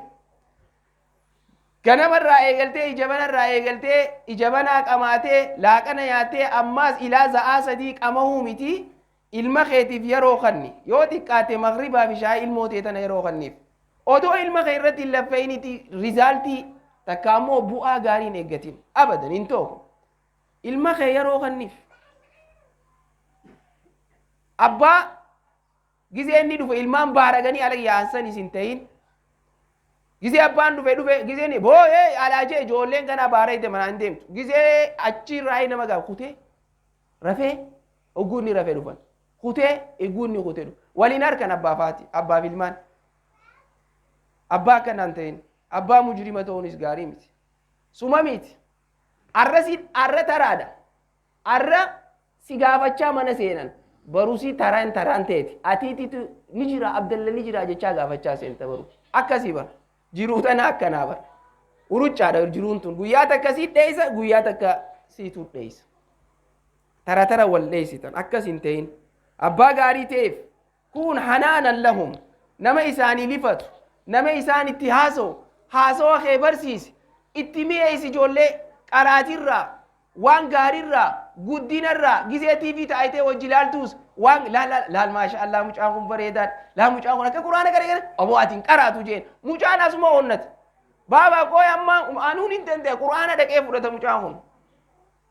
Ganamarraa eegaltee ija banarraa eegaltee ija banaa qamaatee laaqana nyaattee ammaas ilaa za'aa 3 qamahuu miti ilma keetiif yeroo kanni yoo xiqqaate maghribaa fi shaayii ilmoo tee tana yeroo kanniif odoo ilma kee irratti hin laffa'initi rizaaltii takka ammoo bu'aa gaarii hin eeggatin abadan hin ta'u ilma kee yeroo kanniif abbaa Gizee inni dhufe ilmaan baaraganii ala yaa'an sanis hin ta'in. Gizee abbaan dhufe dhufe gizee inni boo'ee alaa jee ijoolleen kanaa baarayte manaa hin deemtu. Gizee achiirraa nama gaa kutee rafee hogguu inni rafee dhufan. Kutee egguu inni kutee dhufu. Waliin harkan abbaa faati abbaaf ilmaan. Abbaa akkanaan ta'in abbaa mujrima ta'uunis gaarii miti. Suma miti. Arra si arra taraadha. Arra si gaafachaa mana seenan barusii taraan taraan teeti atiititu ni jira abdalla ni jira jechaa gaafachaa seenta baru Akkasii bar jiruu tana akkanaa bar uruccaadha jiruun tun. Guyyaa takka sii dheeysa, guyyaa takka siitu dheeysa, tara tara wal dheeysitan. Akkas hin ta'in. Abbaa gaarii ta'eef kun hanaanan lahum, nama isaanii lifatu, nama isaan itti haasa'u, haasawa kee barsiisi, itti mi'eessi. Ijoollee qaraatirraa, waan gaariirraa, guddinarraa, gizee TV taa'itee wajji ilaaltuus waan laal laal laal, maasha Allah, mucaan kun bareedaadha, laal mucaan kun akka quraana gara gara, obbo ati hin qaraatu jeen, mucaan asuma onnata. Baabaa qooy amma anuun hin danda'e, quraana dhaqee fudhata. Mucaan kun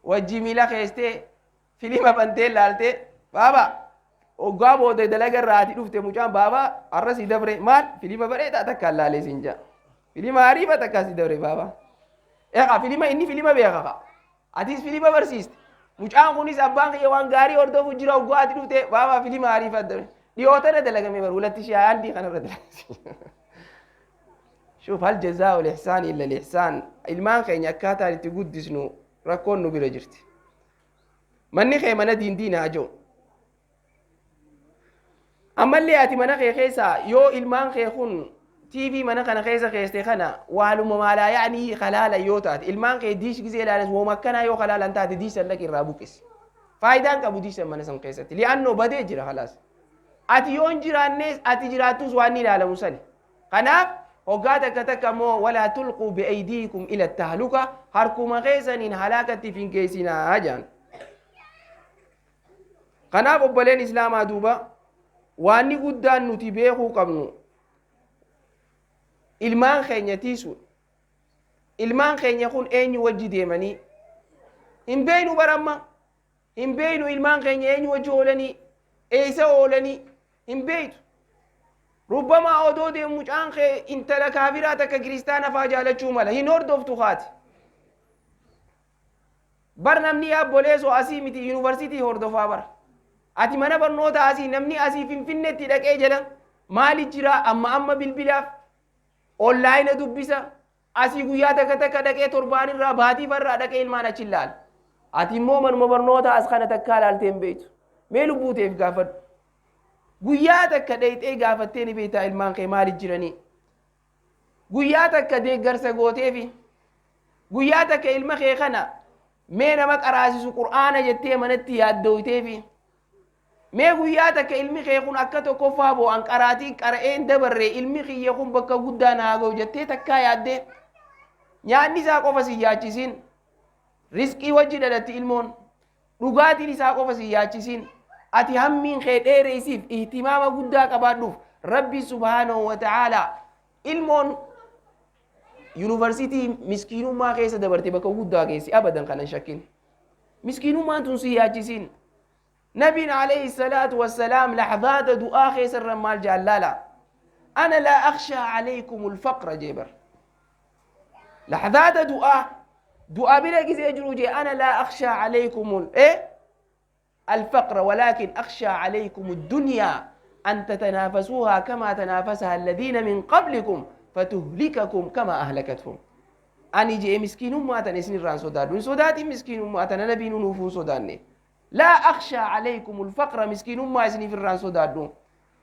wajji miila keessee filima bantee laaltee, baabaa hoggaa booda dalaga irraa ati dhufte, mucaan baabaa har'a si dabre maal filima bareedaa takkaan laalee siin jaa, filima hariifa takkaa si dabre baabaa. Eegaa filima inni filima beeka ka atis filima barsiiste. Mucaan kunis abbaan kiyya waan gaarii hordofu jira. Hoggaa ati dhufte, baabaa filima hariifa dabre dhiyootana dalagame bar wulatti shii handii kanarra dalagame. شوف، هل جزاء الإحسان إلا الإحسان؟ Ilmaan keenya akkaataan itti guddisnu rakkoon nu bira jirti. Manni kee mana diin diinaa jiru. Ammallee ati mana kee keessa yoo ilmaan kee kun TV mana kana keessa keeste kana waaluma maalaa yaa'anii kalaala yoo taate, ilmaan kee diish gisee ilaalan wooma akkanaa yoo kalaalan taate, diish san dhaqi irraa buqqisi. Faayidaan qabu diish san mana san keessatti. Li'annoo badee jira khalaas. Ati yoo hin jiraannes, ati jiraattus waan ni ilaalamu sani. Kanaaf hoggaa takka takka immoo walaa tulquu bi'aydiikum ila tahluka, harkuma keessaniin halaakatti hin geessinaa jaan. Kanaaf obboleen islaamaa, duuba waanni guddaan nuti beekuu qabnu ilmaan keenya tiisuudha. Ilmaan keenya kun eenyu wajji deemanii hin beeynu baramma, hin beeynu. Ilmaan keenya eenyu wajji oolanii, eessa oolanii hin beeytu. Rubbamaa odoo deemu mucaan kee intala kaafiraa takka kiristaana faa jaalachuu mala, hin hordoftu haati. Bar namni yaabboleesoo asii miti yuunivarsiitii hordofaa bara. Ati mana barnoota asii, namni asii Finfinneetti dhaqee jala maali jira, amma amma bilbilaaf online dubbisa, asii guyyaa takka takka dhaqee, torbaan irraa, baatii farraa dhaqee ilmaan achi ilaala. Ati immoo manuma barnoota as kana takkaa ilaaltee hin beektu. Mee lubbuuteef gaafadhu. Guyyaa takka dhayxee gaafattee ni beektaa ilmaan kee maali jiranii? Guyyaa takka deeggarsa gooteefi, guyyaa takka ilma kee kana mee nama qaraasisu qur'aana jettee manatti yaaddooyteefi, mee guyyaa takka ilmi kee kun akka tokkoffaa boo'an qaraatiin qara'een dabarre, ilmi kiyya kun bakka guddaa naa ga'u jettee takkaa yaaddee? Nyaanni isaa qofa si yaachisin. Rizqii wajji dhalatti ilmoon. Dhugaatiin isaa qofa si yaachisin. Ati hammiin kee dheereessiif, ihtimaama guddaa qabaadhuuf. Rabbi subhaanahu wa ta'aalaa ilmoon yuunivarsiitii miskiinummaa keessa dabarte bakka guddaa geessi, abadan kanan shakkin. Miskiinummaan tun si yaachisin. Nabiin alayhi salaatu wassalaam lahzaata du'aa keessa irra maal jaallala? "أنا لا أخشى عليكم الفقر" jeebar. Lahzaata du'aa bira gisee jiru jee, "أنا لا أخشى عليكم إيه الفقر ولكن أخشى عليكم الدنيا أن تتنافسوها كما تنافسها الذين من قبلكم فتهلككم كما أهلكتهم." Ani jee miskiinummaa tan isin irraan sodaadhu hin sodaatin. Miskiinummaa tana nabiin nuufuu hin sodaanne. "لا أخشى عليكم الفقر", miskiinummaa isiniif irraan sodaadhu.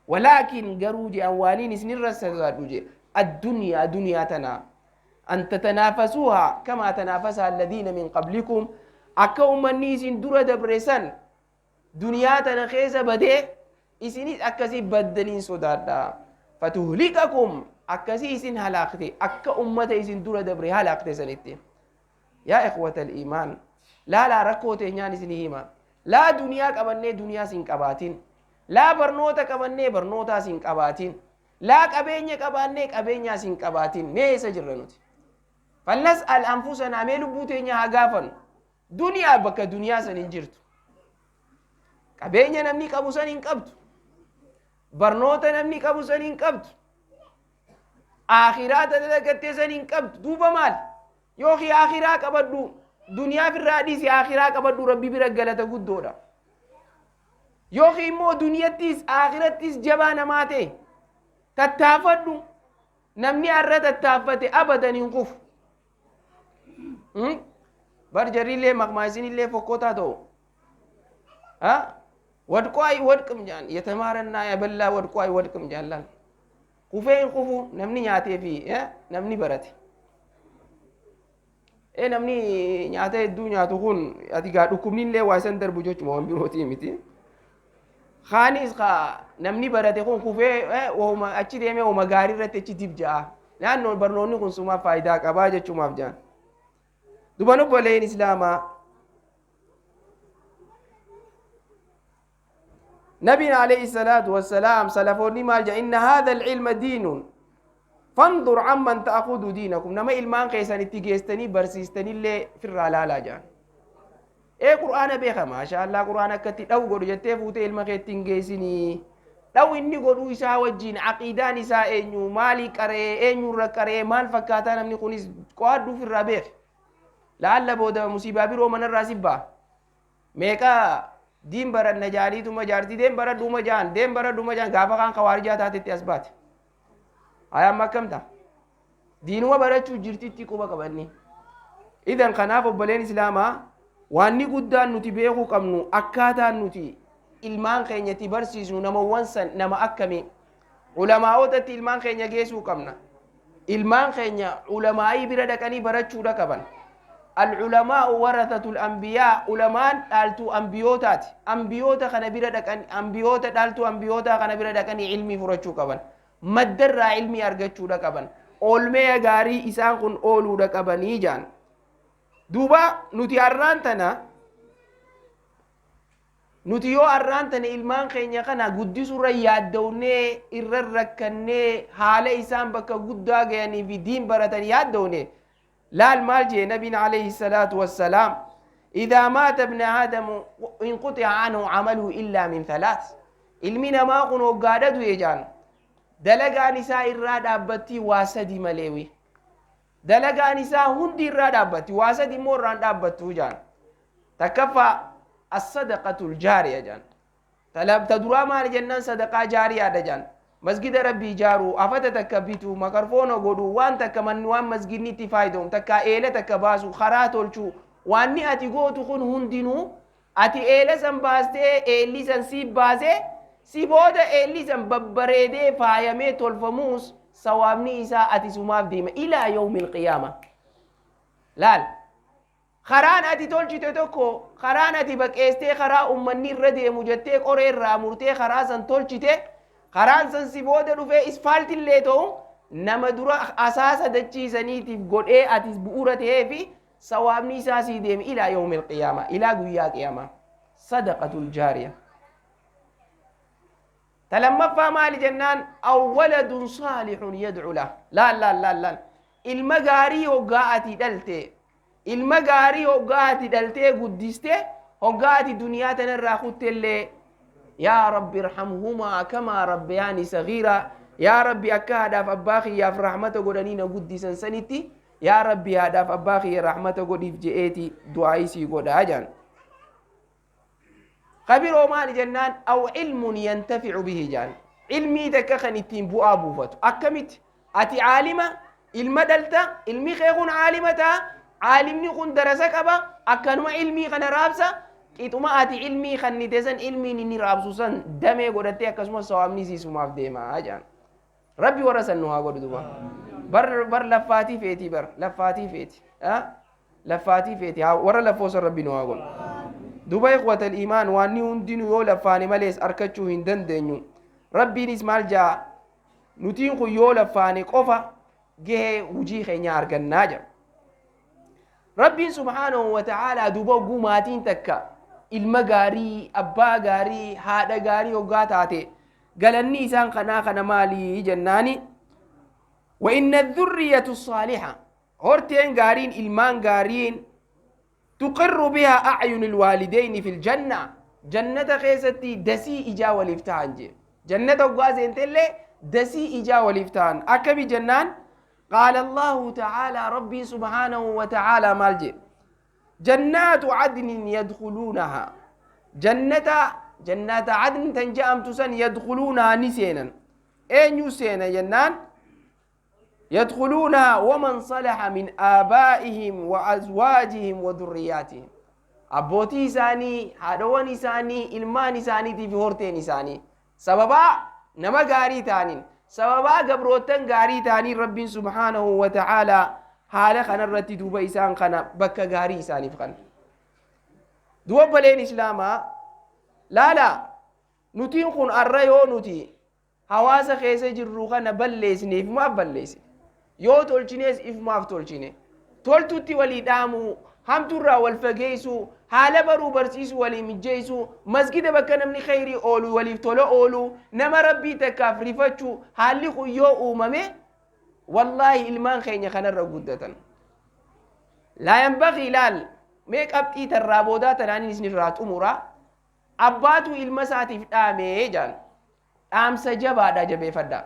"ولكن" garuu jee, waaniin isin irra sodaadhu jee, "الدنيا", duniyaa tana, "أن تتنافسوها كما تنافسها الذين من قبلكم", akka ummanni isin dura dabre san duniyaa tana keessa badee isinis akkasii baddaniin sodaadha. "فتهلككم", akkasii isin halaakte, akka ummata isin dura dabre halaakte sanitti. Yaa ikhwata al-iimaan, laalaa rakkoo teenyaan isinii hima. Laa duniyaa qabannee duniyaas hin qabaatin, laa barnoota qabannee barnootaas hin qabaatin, laa qabeenya qabaannee qabeenyaas hin qabaatin. Mee eessa jirra nuti? فلنسأل أنفسنا. Mee lubbuu teenya haa gaafannu. Duniyaa bakka duniyaa san hin jirtu, qabeenya namni qabu san hin qabdu, barnoota namni qabu san hin qabdu, aakhiraata dalagattee san hin qabdu. Duuba maal? Yookiin aakhiraa qabadhu, duniyaa firraa dhiisi, aakhiraa qabadhu, rabbi bira galata guddoodha. Yookiin immoo duniyattis aakhirattis jabaa namaa ta'e, tattaafadhu. Namni har'a tattaaffate abadan hin kufu. Bar jarriillee maqmaa isinillee fokkotaa ta'u ወድቆ አይወድቅም ጃን። የተማረና የበላ ወድቆ አይወድቅም ጃን። Laal, Kufee hin kufu namni nyaatee fi namni barate. Ee, namni nyaata hedduu nyaatu kun ati gaa dhukkubni illee waa isan darbu jechuma, waan birootii miti. Kaanis ka namni barate kun kufee wahuma achi deemee wahuma gaarii irratti achi dib ja'a. Naannoo barnoonni kun sumaaf faayidaa qabaa jechumaaf jaan. Duban obboleen Islaamaa, Nabiin alayhi salaatu wassalaam, salafoonni maal jedha? Inna haadha alilma diinun fandur amman ta'khudhu diinakum. Nama ilmaan keessan itti geestanii barsiistanillee firraa laalaa jedhan. Ee, Qur'aana beeka, maasha Allah, Qur'aana akkatti dhawu godhu jettee fuutee ilma keetti hin geessinii. Dhawu inni godhuu isaa wajjin aqiidaan isaa eenyu, maalii qaree, eenyurra qaree, maal fakkaataa namni kunis qo'adhuuf irraa beeki. La'alla booda musiibaa biroo manarraa si ba'a. Meeqa diin baranna jaaniituma jaartii deem baradhuuma jaan, deem baradhuuma jaan, gaafa kaan kawaarijaa taatetti as baate. Haya, amma akkam ta'a? Diinuma barachuu jirtitti quba qabanni. Idan kanaaf obboleen Islaamaa, waanni guddaan nuti beekuu qabnu akkaataan nuti ilmaan keenya itti barsiisnu namawwan san nama akkamii. Ulamaa'ootatti ilmaan keenya geessuu qabna. Ilmaan keenya ulamaa'ii bira dhaqanii barachuudha qaban. Al-ulamaa'u warathatul anbiyaa, ulamaan dhaaltuu ambiyootaati. Ambiyoota kana bira dhaqan, ambiyoota dhaaltuu ambiyootaa kana bira dhaqanii ilmii furachuu qaban. Maddarraa ilmii argachuudha qaban. Oolmee gaarii isaan kun ooluudha qabanii jaan. Duuba nuti har'aan tana, nuti yoo har'aan tana ilmaan keenya kana guddisurra yaadda'unnee, irra rakkannee, haala isaan bakka guddaa gayanii fi diin baratan yaadda'une, laal maal jee Nabiin alayhi salaatu wassalaam? Idaa maata ibna aadamu inquxi'a anhu amaluhu illaa min thalaat. Ilmi namaa kun hoggaadha du'e jaan, dalagaan isaa irraa dhaabbattii waa sadi maleewi. Dalagaan isaa hundi irraa dhaabbatti, waa sadi immoo irraan dhaabbattu jaan. Takkaffaa, as-sadaqatul jaariya jaan. Ta duraa maali jennaan, sadaqaa jaariyaadha jaan. Masgida Rabbii ijaaruu, afata takka bituu, makarfoona godhuu, waan takka manni waan masgidni itti faayidoomu takka eela takka baasuu, karaa tolchuu. Waanni ati gootu kun hundinuu, ati eela san baastee, eelli san siif baasee, si booda eelli san babbareedee faayamee tolfamuus, sawaabni isaa ati sumaaf deema ilaa yawmil qiyaama. Laal, karaan ati tolchite tokko, karaan ati baqeestee karaa ummanni irra deemu jettee qoree irraa murtee karaa san tolchite, karaan san si booda dhufee isfaaltillee ta'u, nama dura asaasa dachiisaniitiif godhee ati bu'uura ta'ee fi sawaabni isaa sii deeme ilaa yawmil qiyaama, ilaa guyyaa qiyaamaa. Sadaqatul jaariya. Ta lammaffaa maali jennaan, aw waladun saalihun yad'u lah. Laal, laal, laal, laal, ilma gaarii hoggaa ati dhalte, ilma gaarii hoggaa ati dhaltee guddiste, hoggaa ati duniyaa tanarraa kuttellee, yaa Rabbi irhamhumaa kamaa rabbayaani sagiiraa, yaa Rabbi akka haadhaaf abbaa kiyyaaf rahmata godhanii na guddisan sanitti, yaa Rabbi haadhaaf abbaa kiyya rahmata godhiif je'eeti du'aa isii godhaa jaan. Kabiroo maali jennaan, aw ilmun yantaficu bihi jaan. Ilmii takka kan ittiin bu'aa buufatu. Akkamitti? Ati caalima ilma dhalta, ilmi kee kun caalima ta'a, caalimni kun darasa qaba, akkanuma ilmii kana raabsa, qixuma ati ilmii kannite san ilmiin inni raabsu san damee godhattee akkasumas sawaabni siisumaaf deema jaan. Rabbi warra san nu haa godhu duba. Bar bar laffaatii feetii, bar laffaatii feeti. Laffaatii feeti, haa warra laffoo san Rabbi nu haa godhu. Duba ikhwatal iimaan, waanni hundinuu yoo laffaane malees arkachuu hin dandeenyu. Rabbiinis maal jaa? Nutiin kun yoo laffaane qofa gahee hujii keenya argannaa jedha. Rabbiin subhaanahu wa ta'aalaa duba hogguu maatiin takka ilma gaarii, abbaa gaarii, haadha gaarii hoggaa taate, galanni isaan kanaa kana maali jennaani, wa inna dhurriyatu saaliha, horteen gaariin, ilmaan gaariin, tuqirru bihaa a'yunul waalideyni fil janna, jannata keessatti dasii ijaa waliif ta'an jee. Jannata hoggaa seentellee dasii ijaa waliif ta'an. Akkami jennaan, qaala Allahu ta'aalaa, Rabbiin subhaanahu wa ta'aalaa maal jee? Jannaatu adnin yadkhuluunahaa, jannata adn tan je'amtu san, yadkhuluunahaa ni seenan. Eenyu seena jennaan, yadkhuluunahaa waman salaha min aabaa'ihim wa azwaajihim wa dhurriyyaatihim. Abbootii isaanii, haadhawwan isaanii, ilmaan isaaniitii fi horteen isaanii sababaa nama gaarii ta'aniin. Sababaa gabroottan gaarii ta'anii Rabbiin subhaanahu wa ta'aalaa haala kanarratti duuba isaan kana bakka gaarii isaaniif kana. Duba obboleen Islaamaa, laala, nutiin kun arra yoo nuti hawaasa keessa jirru kana balleessine, ifumaaf balleessine. Yoo tolchinees ifumaaf tolchine. Toltutti walii dhaamuu, hamtuurraa wal fageessuu, haala baruu barsiisuu walii mijjeessuu, masgida bakka namni kheyrii oolu waliif tola ooluu, nama Rabbii takkaaf rifachuu, haalli kun yoo uumame, wallaahi ilmaan keenya kanarra guddatan. Laa yanbagii, laal, mee qabxii tarraa boodaa tanaanin isinirraa xumura. Abbaatu ilma isaatiif dhaamee jaan. Dhaamsa jabaadha, jabeeffadha.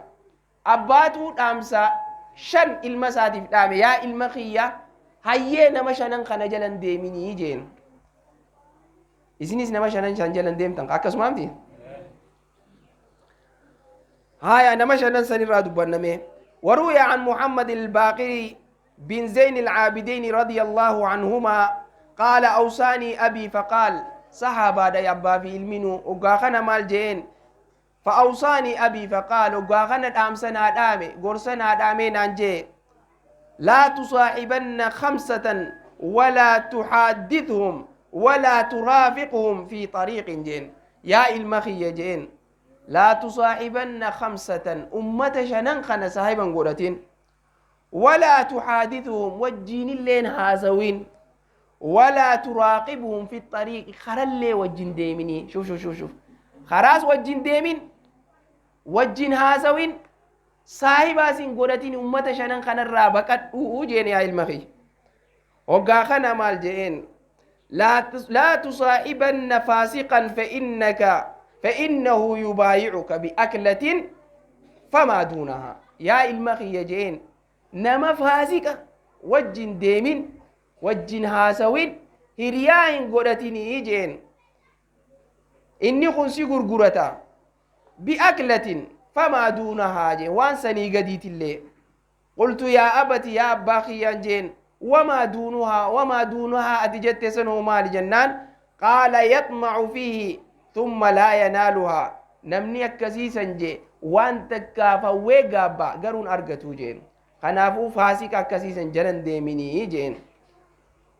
Abbaatu dhaamsa shan ilma isaatiif dhaame: yaa ilma kiyya, hayyee, nama shanan kana jalan deeminii jeen. Isinis nama shanan shan jalan deemtan akkasuma miti? Haya, nama shanan sanirraa dubbanname. وروي عن محمد الباقر بن زين العابدين رضي الله عنهما قال: أوصاني أبي فقال، صحابة يا أبا في المنو وقاخنا مال جين، فأوصاني أبي فقال، وقاخنا دامسنا دامي قرسنا دامي نانجي: لا تصاحبن خمسة ولا تحادثهم ولا ترافقهم في طريق. جين يا المخي جين: لا تصاحبن خمسة، أمة شنن خنا صاحبا قولتين، ولا تحادثهم، وجين اللين هازوين، ولا تراقبهم في الطريق، خرلي وجين ديمني. شوف شوف شوف شوف، خلاص، وجين ديمين، وجين هازوين، صاحبا سين قولتين، أمة شنن خنا الرابقت جين يا المخي. وقا خنا مال جين: لا تصاحبن فاسقا فإنه يبايعك بأكلة فما دونها. يا المخي جين: nama faasiqa wajjin deemin, wajjin haasawin, hiriyaa hin godhatinii jeen. Inni kun si gurgurata، بأكلة فما دونها jeen, waan sanii gadiitillee. قلت يا أبت، yaa abbaa kiyyaan jeen، وما دونها؟ وما دونها ati jette sanoo maali jennaan، قال: يطمع فيه ثم لا ينالها. Namni akkasiisan jee waan takkaaf hawwee gaabba, garuun argatuu jeen. Kanaafuu faasiqa akkasiisan jalan deeminii jeen.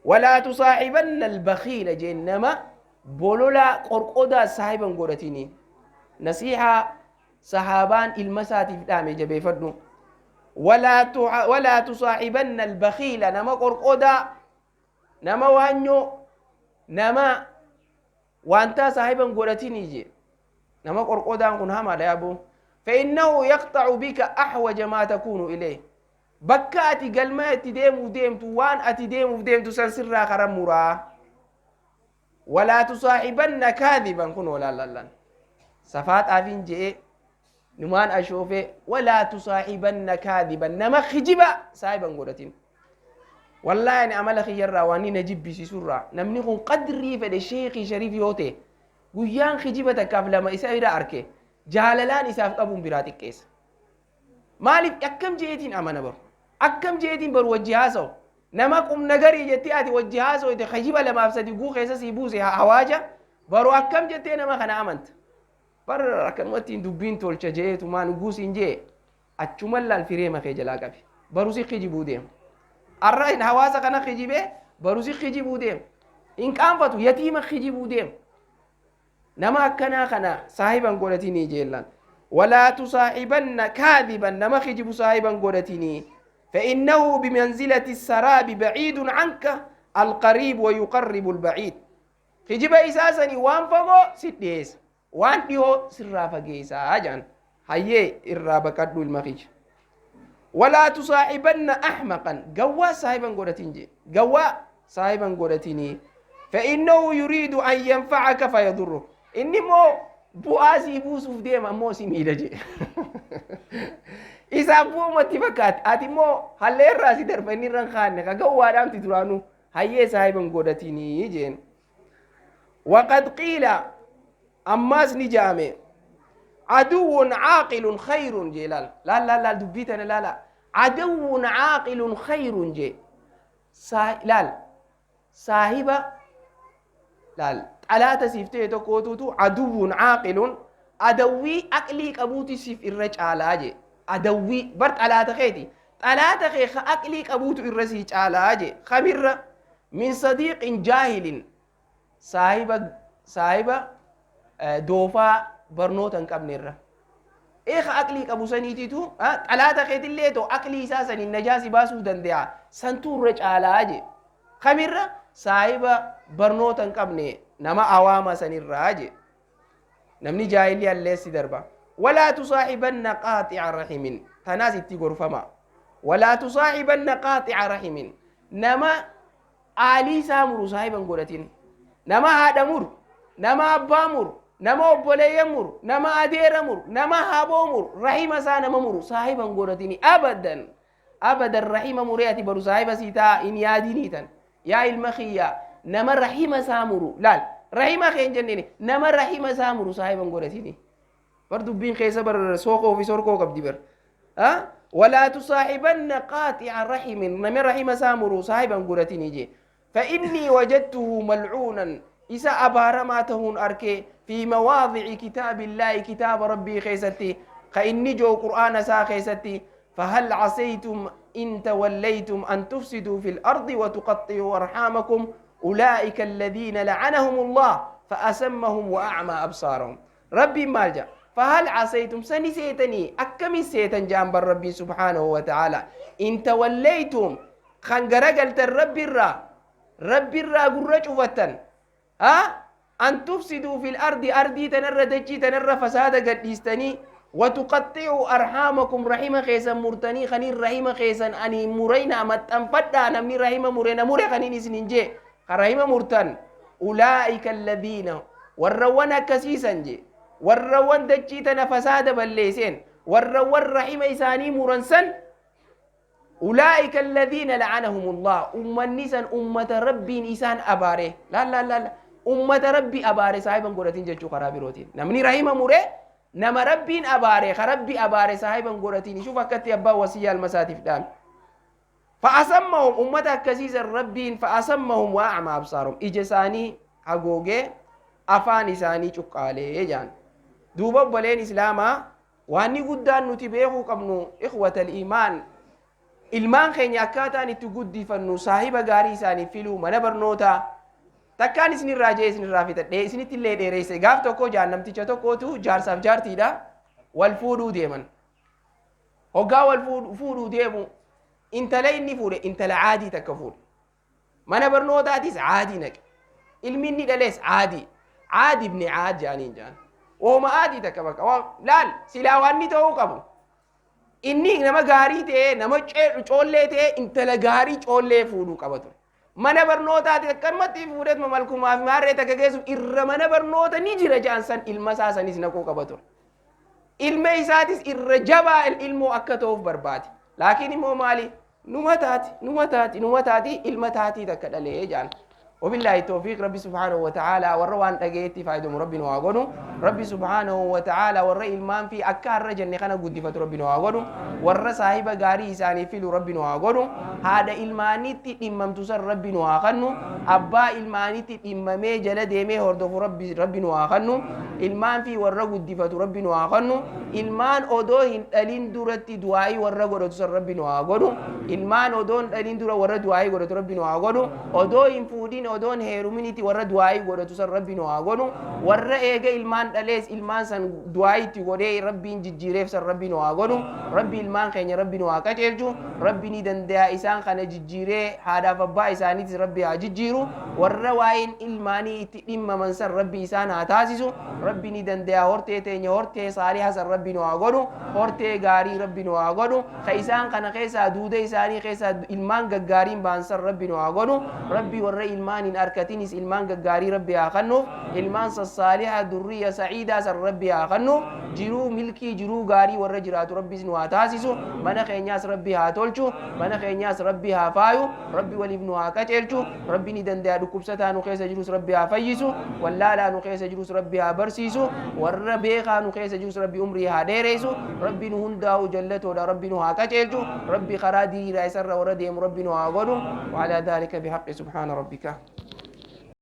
ولا تصاحبن البخيل jeen, nama bololaa qorqodaa saahiban godhatinii. Nasiihaa sahaabaan ilma isaatiif dhaame jabeeffadhu. ولا تصاحبن البخيل, nama qorqodaa, nama waanyoo, nama wantaa saahiban godhatinii jee. Nama qorqodaan kun hamaadha yaaboo. فإنه يقطع بك أحوج ما تكون إليه. Bakka ati galma itti deemuuf deemtu, waan ati deemuuf deemtu san sirraa kara muraa. ولا تصاحبن كاذبا. Kun walaallallan safaa xaafiin je'e numaan ashoofe. ولا تصاحبن كاذبا, nama kijiba saahiban godhatin. Wallaahi ani amala kiyyarraa waan inni na jibbisiisurraa, namni kun qadrii fedhe sheekii shariif yoo ta'e, guyyaan kijiba takkaaf lama isa bira arke, jaalalaan isaaf qabuun biraa xiqqeessa. Maaliif? Akkam jeetiin amana baru, akkam jeetiin baru wajji haasa'u? Nama qumna garii jettee ati wajji haasa'u kijiba lamaaf sadi guu keessa sii buuse hawaaja baru, akkam jettee nama kana amanta? Bar akkanumatti dubbiin tolcha jeetumaan guusin jee, achuman laal, firee makee jalaa qabe, baru si kijibuu deema. Arra hawaasa kana kijibee, baru si kijibuu deema. Hin qaanfatu, yatiima kijibuu deema. Nama akkanaa kana saahiban godhatinii jeellaan. ولا تصاحبن كاذبا, nama kijibu saahiban godhatinii. فإنه بمنزلة السراب، بعيد عنك القريب ويقرب البعيد. Kijiba isaa sanii waan fagoo si dhiyeessa, waan dhiyoo sirraa fageessaa jaan. Hayyee, irraa baqadhu ilma kiyya. ولا تصاحبن أحمقا, gawwaa saahiban godhatin jee, gawwaa saahiban godhatinii. فإنه يريد أن ينفعك فيضرك. Inni immoo bu'aa sii buusuuf deema, ammoo si miidha jee. Isaaf bu'umatti fakkaate, ati immoo hallee irraa si darba, inni irra hin kaanne ka gawwaadhaamti duraanuu. Hayyee, saahiban godhatinii jeen. وقد قيل, ammaas ni jaame: عدو عاقل خير jee. Laal laal laal laal, dubbii tana laala. عدو عاقل خير jee. Laal, saahiba, laal, xalaata siif ta'e tokkootutu عدو عاقل, adawwii aqlii qabuuti siif irra caalaa jee. Adawwii bar xalaata keeti, xalaata kee ka aqlii qabuutu irra sii caalaa je. Kamirra? Min sadiiqin jaahilin, saahiba doofaa barnoota hin qabne irra. Ee, ka aqlii qabu saniititu xalaata keetillee too aqlii isaa saniin najaa si baasuu danda'a, santuu irra caalaa je. Kamirra? Saahiba barnoota hin qabne, nama awaama sanirraa je. Namni jaahilli alleessi darba. Walaa tusaahibanna qaaxi'a rahimin, tanaas itti gorfama. Walaa tusaahibanna qaaxi'a rahimin, nama aalii isaa muru saahiba hin godhatin. Nama haadha muru, nama abbaa muru, nama obboleeyyan muru, nama adeera muru, nama haboo muru, rahima isaa nama muru saahiba hin godhatini abadan abadan. Rahima muree ati baru saahiba sii ta'a hin yaadinii. Tan yaa ilma kiyya, nama rahima isaa muru laal, rahima kee hin jenneen, nama rahima isaa muru saahiba hin godhatini. Bar dubbiin keessa bar sookoo fi sorkoo qabdi bar. Walaa tusaahibanna qaaxi'a rahimin, nama rahima isaa muru saahiba hin godhatini jee. فإني وجدته ملعونا، إسا أبارما تهون أركي، في مواضع كتاب الله، كتاب ربي خيستي، كإني جو قرآن سا خيستي: فهل عسيتم إن توليتم أن تفسدوا في الأرض وتقطعوا أرحامكم أولئك الذين لعنهم الله فأصمهم وأعمى أبصارهم. ربي maal ja? فهل عسيتم، سني سيتني أكمي سيتن جانب ربي سبحانه وتعالى، إن توليتم، خنقرقلت الرب الرا ربي الرا قرة شفتن ها، أن تفسدوا في الأرض، أرضي تنر دجي تنر فساد قديستني، وتقطعوا أرحامكم، رحم خيسا مرتني، خنين رحم خيسا أني مرينا متنفدا، نمني رحم مرينا مري خنين سنين جي رحم مرتن. أولئك الذين، warrawwan akkasiisan je, warrawwan dachii tana fasaada balleesseen, warrawwan rahima isaanii muran san، أولئك الذين لعنهم الله، ummanni san ummata Rabbiin isaan abaare. Laal laal laal, ummata Rabbi abaare saahiban godhatin jechuu. Karaa birootiin namni rahima mure nama Rabbiin abaare, ka Rabbi abaare saahiban godhatin. Shuf akkatti abbaa wasiyyaa almasaatiif dhaame. فأصمهم، ummata akkasiisan Rabbiin فأصمهم وأعمى أبصارهم، ija isaanii hagoogee afaan isaanii cuqqaalee jaan. Duuba obboleen islaamaa, waanni guddaan nuti beekuu qabnu، إخوة الإيمان، ilmaan keenya akkaataan itti guddifannu saahiba gaarii isaaniif filuu, mana barnootaa takkaan isinirraa jee isinirraa fixadhee isinitti illee dheereesse. Gaaf tokko jaan namticha tokkootu jaarsaaf jaartiidha wal fuudhuu deeman. Hoggaa wal fuudhuu deemu, intala inni fuudhe intala caadii takka fuudhe. Mana barnootaatis caadii naqe. Ilmi inni dhalees caadii, caadi ibni caad jaaniin jaan. Wooma aadii takka bakka laal. Silaa waan inni ta'uu qabu, inni nama gaarii ta'ee, nama coollee ta'ee, intala gaarii coollee fuudhuu qaba ture. Mana barnootaati akkanumatti fuudhetuma malkumaa fi maarree takka geessuuf irra mana barnoota ni jira jaan san ilma isaa sanis naquu qaba ture. Ilma isaatis irra jabaa ilmoo akka ta'uuf barbaade. Laakiin immoo maali? Numa taati, numa taati, numa taati, ilma taatii takka dhalee jaan. وبالله التوفيق. ربي سبحانه وتعالى warra waan dhageetti faayidamu Rabbi nu haa godhu. Rabbi سبحانه وتعالى warra ilmaan fi akka har'a jenne kana guddifatu Rabbi nu haa godhu. Warra saahiba gaarii isaanii filu Rabbi nu haa godhu. Haadha ilmaanitti dhimmamtu san Rabbi nu haa kannu. Abbaa ilmaanitti dhimmamee jala deemee hordofu Rabbi nu haa kannu. Ilmaan fi warra guddifatu Rabbi nu haa kannu. Ilmaan odoo hin dhalin duratti du'aa'ii warra godhatu san Rabbi nu haa godhu. Ilmaan odoo hin dhalin dura warra du'aa'ii godhatu Rabbi nu haa godhu. Odoo hin fuudhin, odoon heeruminitti warra du'aa'ii godhatu san Rabbi nu haa godhu. Warra eega ilmaan dhalees ilmaan san du'aa'ii itti godhee Rabbiin jijjiireef san Rabbi nu haa godhu. Rabbi ilmaan keenya Rabbi nu haa qajeelchu. Rabbi ni danda'a isaan kana jijjiiree haadhaaf abbaa isaaniitis Rabbi haa jijjiiru. Warra waa'een ilmaanii itti dhimmaman san Rabbi isaan haa taasisu. Rabbi ni danda'a. Hortee teenya hortee saaliha san Rabbi nu haa godhu. Hortee gaarii Rabbi nu haa godhu. Ka isaan kana keessaa duuda isaanii keessaa ilmaan gaggaariin ba'an san Rabbi nu haa godhu. Rabbi warra ilmaan hin arkatinis ilmaan gaggaarii Rabbi haa kennuuf. Ilmaan sassaaliha, durriya saciidaa san Rabbi haa kennuuf. Jiruu milkii, jiruu gaarii warra jiraatu Rabbis nu haa taasisu. Mana keenyaas Rabbi haa tolchu, mana keenyaas Rabbi haa faayu. Rabbi waliif nu haa qaceelchu. Rabbi ni danda'a. Dhukkubsataa nu keessa jirus Rabbi haa fayyisu. Wallaalaa nu keessa jirus Rabbi haa barsiisu. Warra beekaa nu keessa jirus Rabbi umrii haa dheereessu. Rabbi nu hundaa'u jallatoodha. Rabbi nu haa qaceelchu. Rabbi karaa diriiraa isarra warra deemu Rabbi nu haa godhu. وعلى ذلك بحق. سبحان ربك.